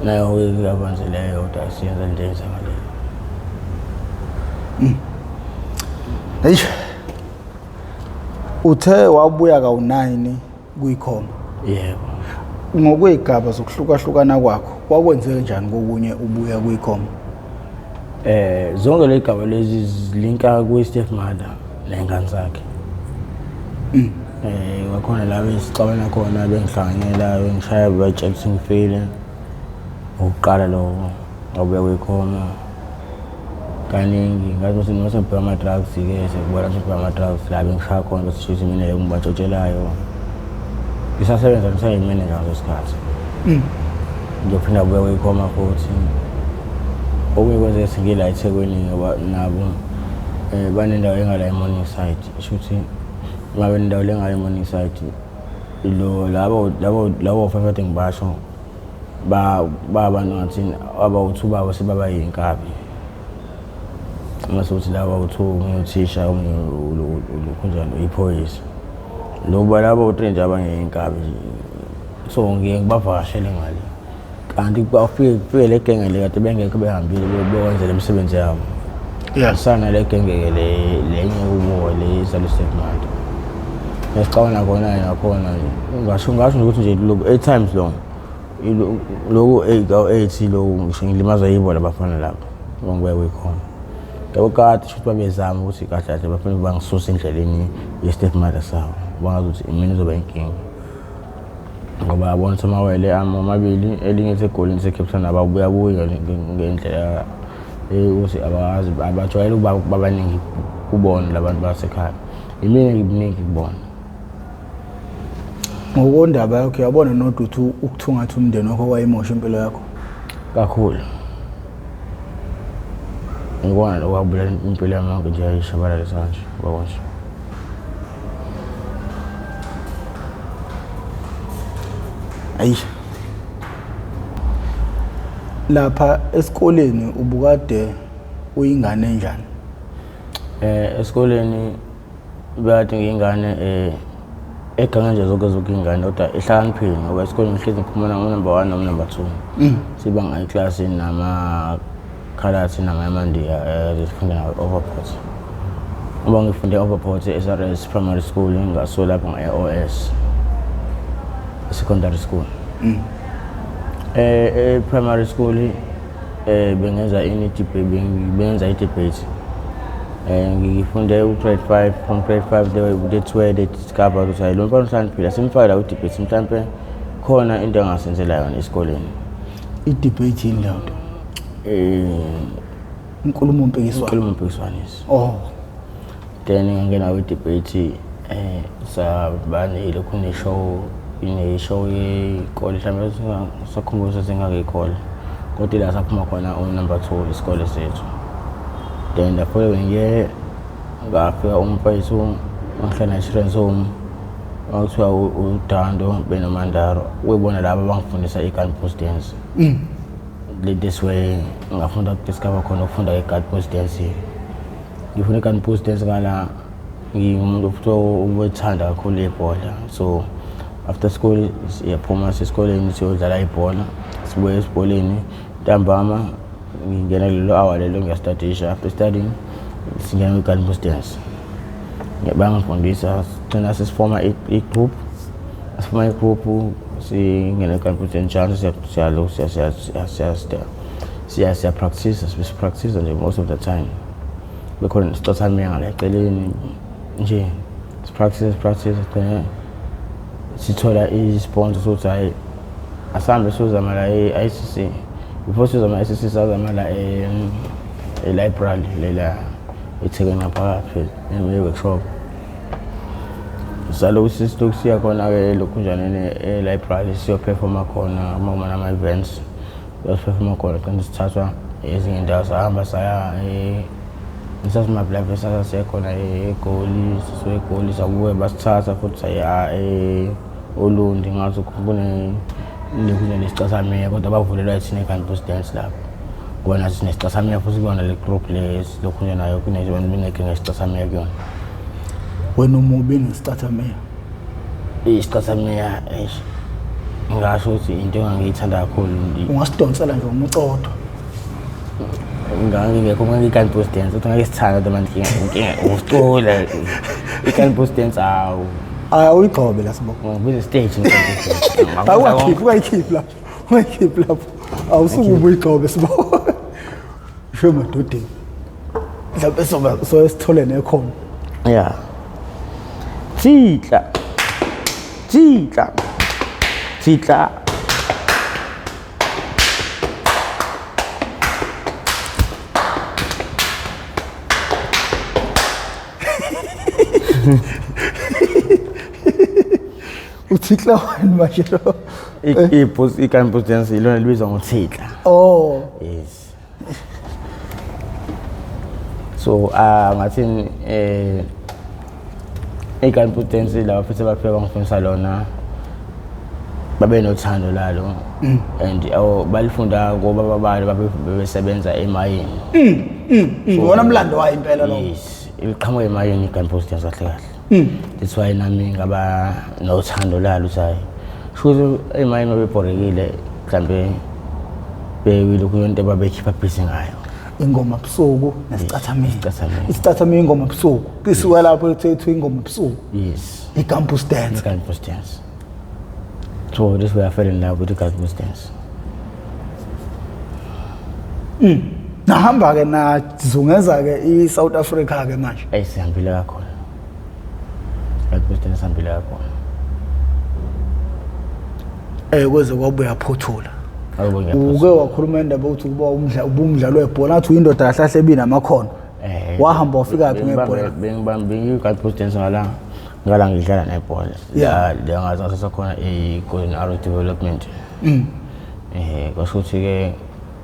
Nayo-ke i-Avanza leyo kodwa siyenza into eyenzakaleyo. Eish. Uthe wabuya kawu-9 kuyikhoma? Yebo. Ngokwey'gaba zokuhlukahlukana kwakho, kwakwenzeke njani kokunye ubuya kuyikhoma? Zonke lezigaba lezi zilinka kwi-step mother ney'ngane zakhe. Kwakhona la besixabana khona, bengihlanganyela, bengishaya, batshela ukuthi ngifile. Ukuqala lokho ngabuya kwikhoma kaningi, ngathi mase mase ngibheka ama-drugs-ke, sekubona ukuthi ngibheka ama-drugs la bengishaya khona, bese shuthi mina engibatshotshelayo. Ngisasebenza ngisayi-manager ngaleso sikhathi. Ngiyophinda kubuya kwikhoma futhi. Okunye kwenzeka sengila eThekwini ngoba nabo banendawo engala e-Morningside. Shuthi uma benendawo le ngala e-Morningside, lo labo labo five kade ngibasho ba babantu ngathini abawu-two babo sebaba yinkabi. Mase kuthi laba abawu-two, omunye uthisha, omunye ulokhunjani, iphoyisa. Loba labo three nje abanye inkabi nje. So ngiye ngibavakashele ngale. Kanti bafike kufike le genge le kade bengekho, behambile beyokwenza le misebenzi yabo. Sana le genge-ke le lenye kubo le izalo step mother. Esixabana khona nakhona ngasho nje ukuthi nje loku eight times long. Loku eight kawu eight loku ngisho ngilimaza yibo labafana laba. Ngibuya kuyikhona. Yabo kade shuthi babezama ukuthi kahle kahle bafuna bangisuse endleleni ye-step mother sabo. Bangazi ukuthi imina izoba inkinga. Ngoba yabona ukuthi amawele ami omabili, elinye liseGoli, lise-Cape Town, ababuya buya ngendlela ukuthi abazi abajwayele ukuba babaningi kubona labantu basekhaya. Imina ngibuningi kubona. Ngokondaba yakho uyabona nodwa ukuthi ukuthungatha umndeni wakho kwayimosha impilo yakho. Kakhulu. Ngikona lokho kwabulala impilo yami yonke nje yayishabalalisa kanje kwakanje. Ayi. Lapha esikoleni ubukade uyingane enjani? Esikoleni bekade ngiyingane egange nje zonke zonke iy'ngane kodwa ehlakaniphile ngoba esikoleni ngihlezi ngiphuma ngo-number 1 noma-number 2. Sibanga ikilasi namakhalathi namamandiya sifunda nawo e-Overport. Ngoba ngifunde e-Overport e-SRS Primary School ngasuka lapho ngaya e-OS secondary school. E-primary school bengenza bengenza i-debate. Ngifunde u-grade 5, from grade 5 that's where they discovered ukuthi hayi lo mfana uhlakaniphile asimfake la ku-debate mhlampe khona into angasenzela yona esikoleni. I-debate yini leyo nto? Inkulumo mpikiswano. Inkulumo mpikiswano, yes. Oh. Then ngangena kwi-debate sabani lokhu ne-show ine-show yey'kole mhlawumbe sakhumbula ukuthi singakey'kole kodwa ila saphuma khona u-number 2 isikole sethu. Then the following year ngafika umfethu ngihlala e-children's home kwakuthiwa uDando benoMandaro uyibona laba abangifundisa i-gumboot dance. This way ngafunda ukudiscover khona ukufunda i-gumboot dance. Ngifunda i-gumboot dance ngala ngingumuntu futhi obethanda kakhulu ibhola, so after school siyaphuma sesikoleni siyodlala ibhola, sibuye esikoleni ntambama ngingena kulelo hour lelo ngiyastadisha. After studying singena kwi-gumboot dance. Bangifundisa sigcina sesifoma i-group, sifoma i-group singene kwi-gumboot dance njalo siyalo siya siya practice sipractice nje most of the time. Bekhona nesicathamiya ngala eceleni nje sipractice sipractice sigcine sithola i-sponsor sokuthi hhayi asihambe siyozama la e-ICC. Before siyozama e-ICC sazama la e-library lela eThekwini ngaphakathi e-workshop. Salokhu silokhu siya khona-ke lokhunjaneni e-library siyophefoma khona uma kuba nama-events siyophefoma khona gcine sithathwa ezinye iy'ndawo sahamba saya ngisasimaphi lapho sasiya khona eGoli, sisuka eGoli sabuya basithatha futhi saya Olundi ngathi kunesicathamiya kodwa bavulelwa thina i-gumboot dance lapho. Ngoba nathi sinesicathamiya futhi kuyona le group le silokhunja nayo kunenkinga yesicathamiya kuyona. Wena umubi nesicathamiya? Isicathamiya eish ngingasho ukuthi into engangiyithanda kakhulu. Ungasidonsela nje umcotho. Ngangingekho ngangi-gumboot dance kodwa ngangisithanda kodwa manje inkinga ukucula i-gumboot dance awu. Ayi awuyigxobe la Sbo. Ngibiza stage Awukhiphi ungayikhiphi lapho. Ungayikhiphi lapho. Awusukume uyigxobe Sbo. Sho emadodeni. Mhlawumbe soba soye sithole nekhono. Yeah. Tshitla. Tshitla. Tshitla. Uthitla wani manje lo? I-gumboot dance ilona libizwa ngothitla. Oh. Yes. So ngathi i-gumboot dance laba futhi bafika bangifundisa lona babe nothando lalo and balifunda ngoba babalo bebesebenza emayini. Ngibona umlando wayo impela lo. Yes, iqhamuka emayini i-gumboot dance kahle kahle. That's why nami ngaba nothando lalo ukuthi hayi shuthi emayini babebhorekile mhlambe bewilokhu yonto ababekhipha busy ngayo. Ingoma busuku nesicathamiya. Isicathamiya. Isicathamiya ingoma busuku. Isuka lapho ethu ingoma busuku. Yes. I-gumboot dance. I-gumboot dance. So this way I fell in love with the gumboot dance. Nahamba ke nazungeza ke i-South Africa ke manje. Ayi sihambile kakhulu. Gumboot dance sihambile kakhulu. Kweze kwabuya phothula. Awubonge. Uke wakhuluma indaba ukuthi kuba umdlalo webhola ngathi uyindoda kahle kahle ebinamakhono. Wahamba wafika phi ngebhola? Bengibambe i-gumboot dance ngala. Ngala ngidlala nebhola. La la ngaze ngathatha khona i-Golden Arrow Development. Kwasho ukuthi-ke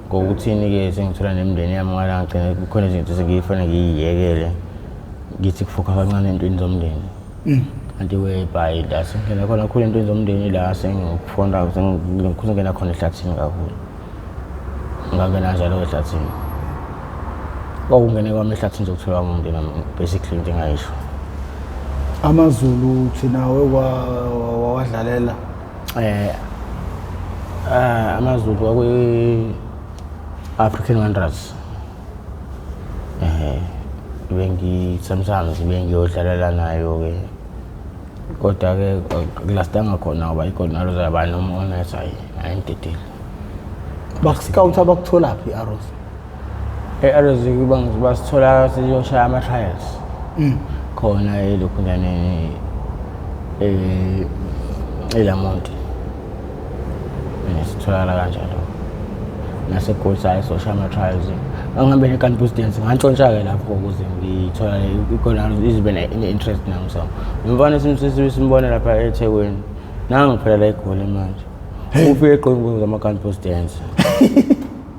ngokuthini-ke sengithola nemindeni yami ngala ngigcine kukhona izinto sengiyifanele ngiyiyekele ngithi kufoka kancane entweni zomndeni. Kanti whereby la sengingena khona kakhulu entweni zomndeni la sengifunda sengingena khona ehlathini kakhulu. Ngangena kanjalo ehlathini. Kwakungene kwami ehlathini zokuthola kwami umndeni wami basically into engayisho. AmaZulu thina wawadlalela. AmaZulu kwakuyi African Wanderers. Bengi sometimes bengiyodlalela nayo ke. Kodwa ke kulastanga khona ngoba iGolden Arrows yaba noma hayi ayingidedeli. Baku-scout abakutholaphi i-Arrows? E-Arrows basithola siyoshaya ama-trials. Khona elokhunjaneni eLamonti. Sitholakala kanjalo. NaseGoli saye soshaya ama-trials. Ngangihambe ne-Gun Dance ngantshontsha-ke lapho ukuze ngitholakale iGolden Arrows izibe ne-interest nami so. Umfana simbona lapha eThekwini. Nangu phela la eGoli manje. Ufike egqoke zama-Gun Dance.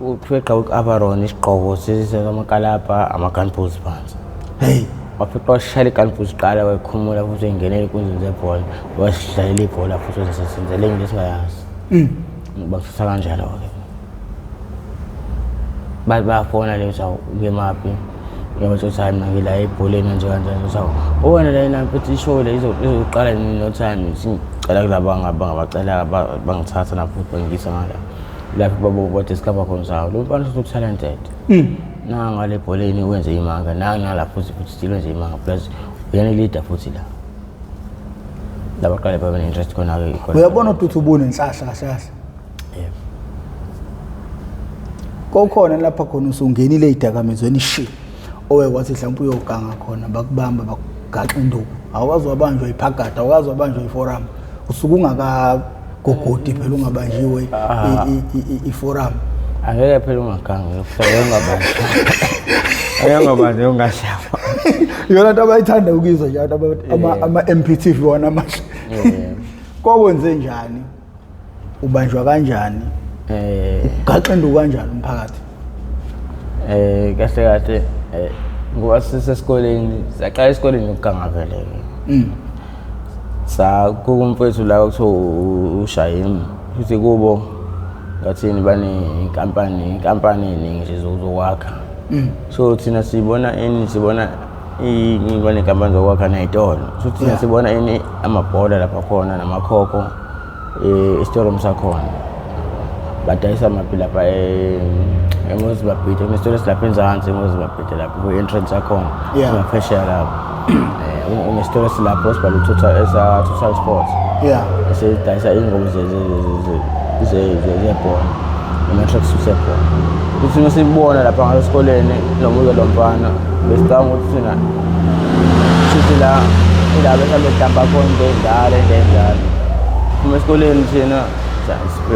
Ufike egqoke i-overall isigqoko sesamakalabha ama-gun boots phansi. Hey. Wafika washayela i-gun boots kuqala wayikhumula futhi engenela enkundleni zebhola wasidlalela ibhola futhi sesenzele into esingayazi. Bakuthatha kanjalo-ke. Bayafona le ukuthi ukemaphi. Ngiyabathi ukuthi hayi mina ngila ebholeni kanje kanjani ukuthi hawu wena la yena futhi ishow le izoqala nini no time singicela kulaba bangabacela bangithatha nabo futhi bangiyisa ngala. Lapho babo badiscover khona ukuthi hawu lo mfana usuku talented. Nanga le bholeni wenze imanga nanga la futhi futhi still wenze imanga plus uyena leader futhi la. Laba qale babe ne-interest khona-ke. Uyabona ukuthi ubunenhlahla kahle kahle. Yebo. Kokhona lapha khona usungenile ey'dakamizweni shi owe kwathi mhlawumbe uyoganga khona bakubamba bakugaxa induku. Awukwazi wabanjwa iphagada, awukwazi wabanjwa iforum. Usuke ungakagogodi phela ungabanjiwe iforum. Angeke phela ungagangi, kuhlale ungabanjwa. Angeke ungabanjwa ungashawa. Iyona nto abayithanda ukuyizwa nje abantu ama-MPTV wona amahle. Kwakwenze njani? Ubanjwa kanjani? Ugaxa induku kanjani umphakathi? Kahle kahle ngoba sisesikoleni, saqala esikoleni ukuganga vele. Sa kumfethu la kuthiwa uShayim futhi kubo ngathini bane inkampani eningi nje zokwakha. So thina sibona ini sibona banenkampani zokwakha ney'tolo. So thina sibona ini amabhola lapha khona namakhokho esitorum sakhona. Badayisa maphi lapha eMoses Mabhida, kunesitolo esilapha enzansi eMoses Mabhida lapho ku-entrance yakhona. Singaphesheya lapho. Unesitolo esilapho esibhalwe Total esa Total Sports. Esidayisa iy'ngubo zebhola nama-tracksuit ebhola. Futhi uma sibona lapha ngasesikoleni nomuzi lo mfana besicabanga ukuthi thina shuthi la ila mhlawumbe mhlawumbe khona into endala into enjalo. Uma esikoleni thina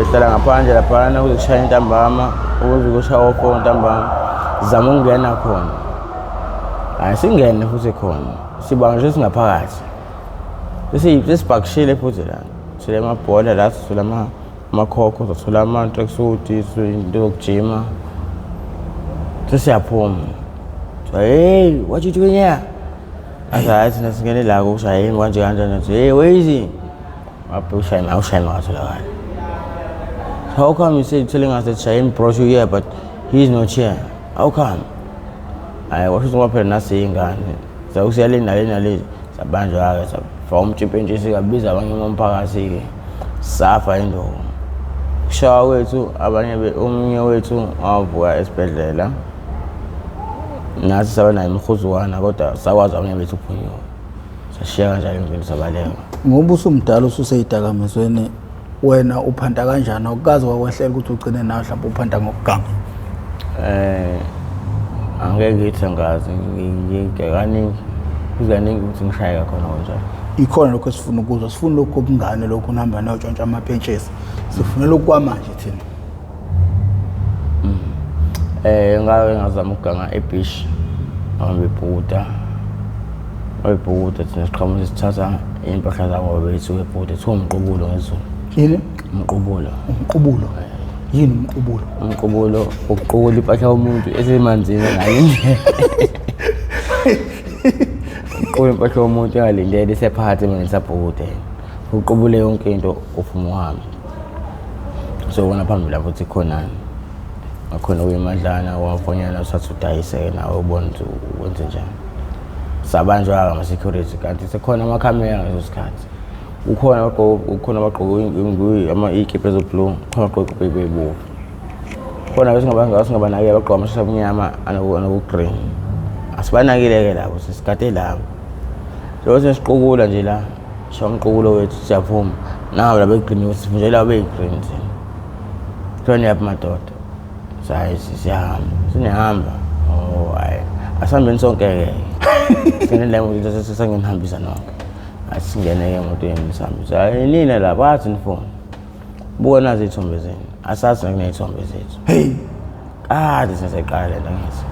sihlala ngaphandle laphana kuze kushaya intambama ukuze kushaya o-four ntambama sizama ukungena khona. Hhayi singene futhi khona sibanjwe singaphakathi. Sesibhakishile futhi la. Sithole amabhola la sithola amakhokho sithola ama-tracksuit into yokujima. Sesiyaphuma. Hey, what you doing here? Athi hayi thina singene la kushayeni kanje kanjani. Hey, where is he? Waphi uShayini? Awushayini wakatholakala. How come you say telling us that Shaheen brought you here but he's not here? How come? Hayi washo ukuthi phela nasi ingane. Sakusiya le nale nale sabanjwa ke safaka umtshimpentshisi kabiza abanye bomphakathi ke. Safa induku. Kushawa kwethu abanye omunye wethu wavuka esibhedlela. Nathi saba nayo imihuzukwana kodwa sakwazi abanye bethu ukuphunyuka. Sashiya kanjalo emveni sabaleka. Ngoba usumdala ususeyidakamizweni wena uphanda kanjani? Awukaze wakwehlela ukuthi ugcine nawe mhlawumbe uphanda ngokuganga? Angeke ngithi angazi kaningi kukaningi ukuthi ngishayeka khona kanjalo. Ikhona lokho esifuna ukuzwa, sifuna lokho obungane lokho nihamba niyotshontsha amapentshisi. Sifuna lokhu kwamanje thina. Ngake ngazama ukuganga ebeach ngihamba ibhuda. Bayibhukuda thina siqhamuka sithatha iy'mpahla zabo beyisuke ebhukuda kuthiwa umqubulo ngesiZulu. Yini? Umqubulo. Umqubulo. Yini umqubulo? Umqubulo ukuqukula impahla yomuntu esemanzini engalindele. Uqukula impahla yomuntu engalindele isephakathi manje isabhukude. Uqubule yonke into uphuma uhambe. Sobona phambili lapho ukuthi khonani. Ngakhona kuyimadlana wafonyana usathe udayiseke nawe ubone ukuthi wenze njani. Sabanjwa ama-security kanti sekhona amakhamera ngaleso sikhathi. Kukhona abagqoke kukhona abagqoke iy'kibha ezo-blue, kukhona abagqoke iy'kibha ey'bomvu. Khona singabanakile abagqoke amashati amnyama anoku-green. Asibanakile-ke labo sesigade labo. Njengoba sesiqukula nje la, sishaye umqukulo wethu siyaphuma. Nabo laba be-green sifunje laba beyi-green thina. Kuthiwa niyaphi madoda? Hayi siyahamba. Sinihamba. Oh hayi. Asihambeni sonke-ke. Singene la emotweni senginihambisa nonke. Asingene-ke emotweni sihambe. Hayi nina la bathi nifone. Buka nazi iy'thombe zenu. Asazi nakuney'thombe zethu. Hey, Kade seseqala lento ngithi.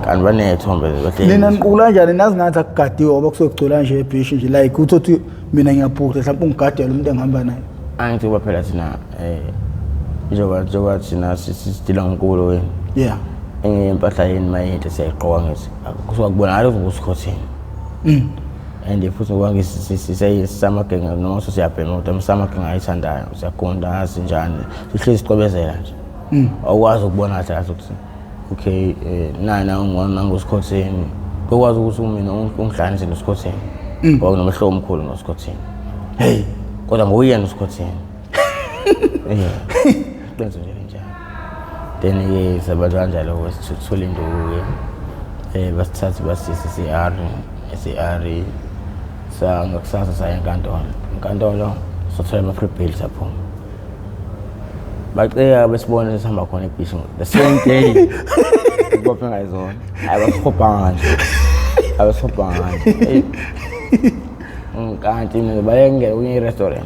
Kanti baney'thombe bahleli. Nina niqukula kanjani nazi ngathi akugadiwe ngoba kusuke kugcwele nje ebhishi nje like uthi uthi mina ngiyabhukuda mhlawumbe ungigadele umuntu engihamba naye. Angithi kuba phela thina njengoba thina sidila ngomqubulo wenu. Yeah. Enye impahla yenu mayinhle siyayigqoka ngithi. Kusuka kubonakala ukuthi ngusikhotheni. And futhi ngoba sisamagenge noma sesiyabhema kodwa samagenge ayithandayo siyagunda azi njani sihlezi sicwebezela nje. Awukwazi ukubona kahle kahle ukuthi okay nana ungona ngusikhotheni. Kokwazi ukuthi mina ungihlanganise nosikhotheni. Ngoba kunomehluko omkhulu nosikhotheni. Hey, Kodwa nguyena usikhotheni. Yeah. Kwenza nje kanjalo. Then-ke sabantu kanjalo-ke sithole induku-ke. Basithathe basise CR, CR sa ngakusasa saya enkantolo. Enkantolo sathola ama-free bail saphuma. Baceka besibona sesihamba khona ebhishi the same day. Ngibophe ngayizona. Hayi basihobhanga nje. Abasihobhanga nje. Eyi. Kanti mina bayengena kwenye i-restaurant.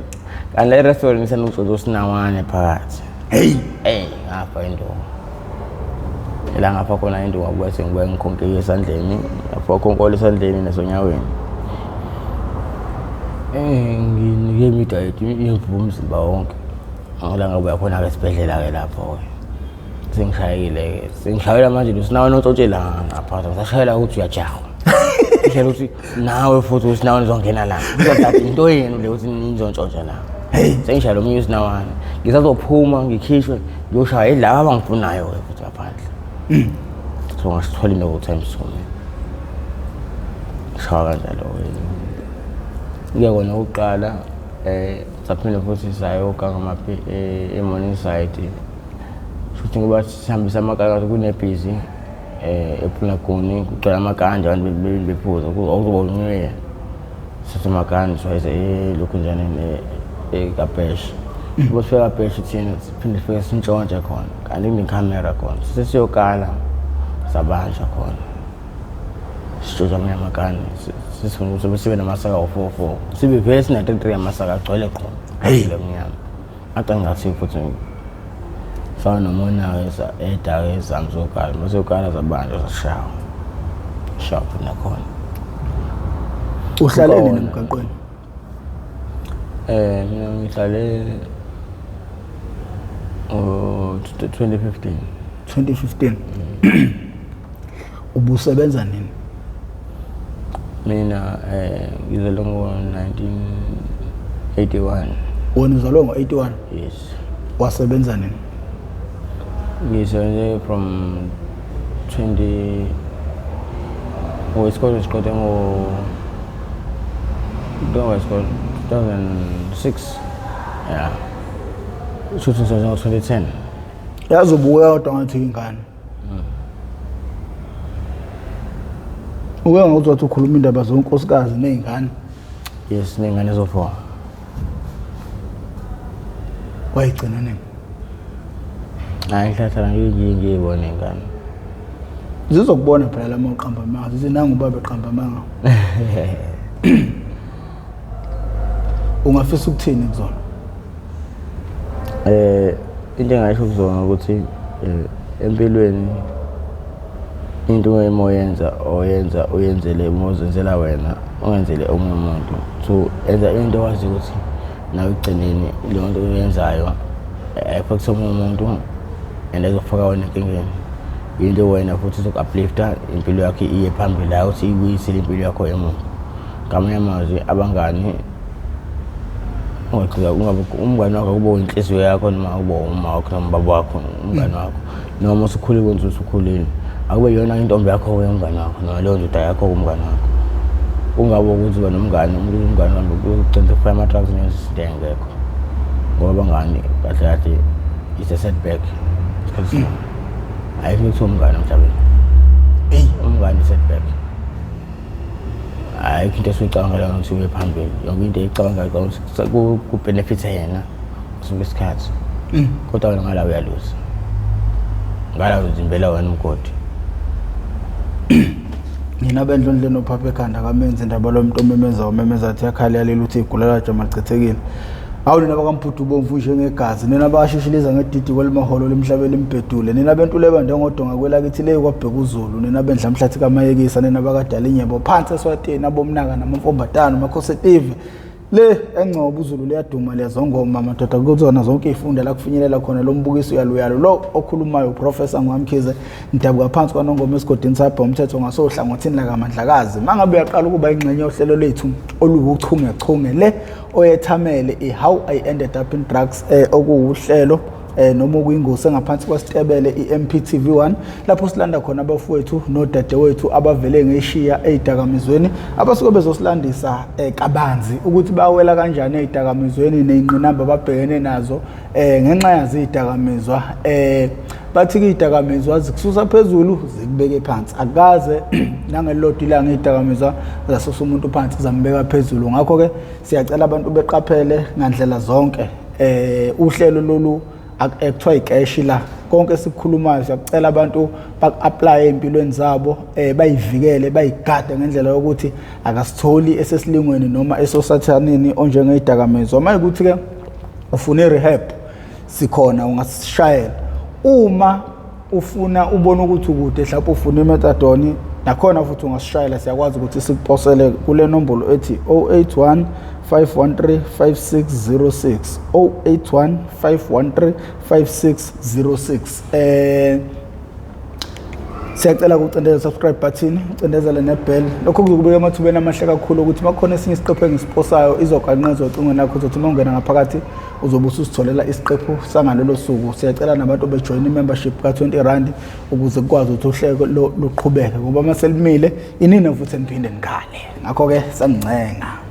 Kanti le restaurant isenogcwele usinawane phakathi. Hey, Ey, ngapha induku. Ila ngapha khona induku ngabuya sengibuya ngikhonkeke esandleni, ngapha khonkola esandleni nasonyaweni. Nginike imidayeti imvuba umzimba wonke. Ngila ngabuya khona-ke esibhedlela-ke lapho-ke. Sengishayekile-ke. Sengishayela manje lo sinawane ontshontshe la ngapha. Ngisashayela ukuthi uyajahwa. Ngishayela ukuthi nawe futhi usinawane uzongena la. Ngizothatha into yenu le ukuthi nizontshontsha la. Hey. Sengishayela omunye usinawane. Ngisazophuma ngikhishwe ngiyoshaya yilaba abangifunayo-ke futhi ngaphandle. So ngasithola indawo times two mina. Ngishaya kanjalo-ke. Kuye kona ukuqala saphinde futhi sayoga ngamaphi e-Morningside. Futhi ngoba sihambisa amakaka kunebhizi ePulaguni kugcwele amakanje abantu bephuza okuzoba unyweye. Sithatha amakanje siwayise lokhu njani eKapesh. Kuba sifika eKapesh thina siphinde sifike sintshontshe khona kanti kunekhamera khona. Sesiyokala sabanjwa khona. Sitshontsha amanye amakani sifuna ukuthi sibe namasaka awu-four four. Sibe vele sina-three three amasaka agcwele qho. Hey. Mnyama. Ade ngathi futhi fana nomona-ke edake ezami zokala. Mase yokala zabanjwa zashawa. Shawa futhi nakhona. Uhlale nini emgaqweni? Mina ngihlale ngo 2015. 2015. Ubusebenza nini? Mina ngizalwe ngo 1981. Wena uzalwe ngo 81? Yes. Wasebenza nini? Ngisebenze from 20 ngo isikole siqede ngo 2006. Yeah. Shuthi ngisebenze ngo 2010. Yazi ubuya kodwa ngathi ingane. Uke ngakuzwa ukuthi ukhuluma indaba zonkosikazi nezingane. Yes, ney'ngane zo-4. Wayigcina nini? Hayi ngihlahla ngiyibone ingane. Zizokubona phela lama uqamba amanga, zithi nangu ubaba eqamba amanga. Ungafisa ukuthini kuzona? Into engayisho kuzona ukuthi empilweni Into uma oyenza oyenza uyenzele uma uzenzela wena, ungenzele omunye umuntu. So enza into wazi ukuthi nawe ekugcineni leyo nto oyenzayo ayifakisi omunye umuntu and ayizokufaka wena enkingeni. Into wena futhi izoku-uplifta impilo yakho iye phambili, hhayi ukuthi ibuyisele impilo yakho emuva. Ngamanye amazwi abangani ungagxila ungabe umngani wakho kube inhliziyo yakho noma kube uma wakho noma ubaba wakho umngani wakho noma usukhulile kwenza usukhulile akube yona intombi yakho ke umngani wakho noma leyo ndoda yakho kumngani wakho. Kungabe ukuthi uba nomngani umuntu umngani wami ugcina sekufaka ama-drugs nezinto engekho ngoba abangani kahle kahle is a setback isikhathi esiningi. Ayikho kuthiwa umngani emhlabeni, umngani setback. Ayikho into esuyicabangela ukuthi uye phambili, yonke into eyicabanga ukuthi kubenefitha yena sonke isikhathi, kodwa wena ngala uyaluza, ngala uzimbela wena umgodi. Nina bendlondleni ophapha ekhanda kamenzi indaba lo muntu omemeza umemeza athi yakhala yalela ukuthi igulela jama lichithekile. Hawu nina bakaMbhudu bomvu njengegazi, nina bashishiliza ngedidi kwelimaholo lemhlabeni limbhedule, nina bentuleba njengodonga kwelakithi le kwabheka uZulu, nina bendlamhlathi kaMayekisa, nina bakadala inyebo phansi eSwatini, abomnaka namamfombatana makhosetive le engcobo uZulu liyaduma liyazongoma madoda kuzona zonke iy'funda la kufinyelela khona lo mbukiso uyaluyalo lo okhulumayo uProfessor Ngwamkhize ngidabuka phansi kwaNongoma esigodini sabha umthetho ngasohlangothini lakaMandlakazi. Mangabe uyaqala ukuba ingxenye yohlelo lethu oluwuchungechunge le oyethamele i-How I Ended Up in Drugs, okuwuhlelo noma okuyingosi engaphansi kwasitebele i-MPTV1 lapho silanda khona abafowethu nodadewethu abavele ngeshiya ey'dakamizweni abasuke bezosilandisa kabanzi ukuthi bawela kanjani ey'dakamizweni ney'ngqinamba ababhekene nazo ngenxa yazo iy'dakamizwa. Bathi-ke iy'dakamizwa zikususa phezulu zikubeke phansi, akukaze nangelilodwa ilanga iy'dakamizwa zasusa umuntu phansi zambeka phezulu. Ngakho-ke siyacela abantu beqaphele ngandlela zonke. Uhlelo lolu ekuthiwa ikeshi la konke esikukhulumayo siyakucela abantu baku-aplaye ey'mpilweni zabo, bayivikele bayigade ngendlela yokuthi akasitholi esesilingweni noma esosathaneni onjengey'dakamizwa. Uma ukuthi-ke ufuna i-rehab sikhona, ungasishayela. Uma ufuna ubona ukuthi ukude mhlawumbe ufuna imethadone nakhona futhi ungasishayela, siyakwazi ukuthi sikuposele kule nombolo ethi 081 513 5606 081 513 5606. Siyacela ukucindezela subscribe button, ucindezele nebell. Lokho kuzokubeka emathubeni amahle kakhulu ukuthi makukhona esinye isiqephu engisiposayo izoganqezwa ocingweni lakho, uzothi uma ungena ngaphakathi uzobe ususitholela isiqephu sangalolo suku. Siyacela nabantu bejoyina i-membership ka-20 rand ukuze kukwazi ukuthi uhlelo luqhubeke, ngoba uma selimile inina futhi eniphinde nikhale. Ngakho-ke sangincenga.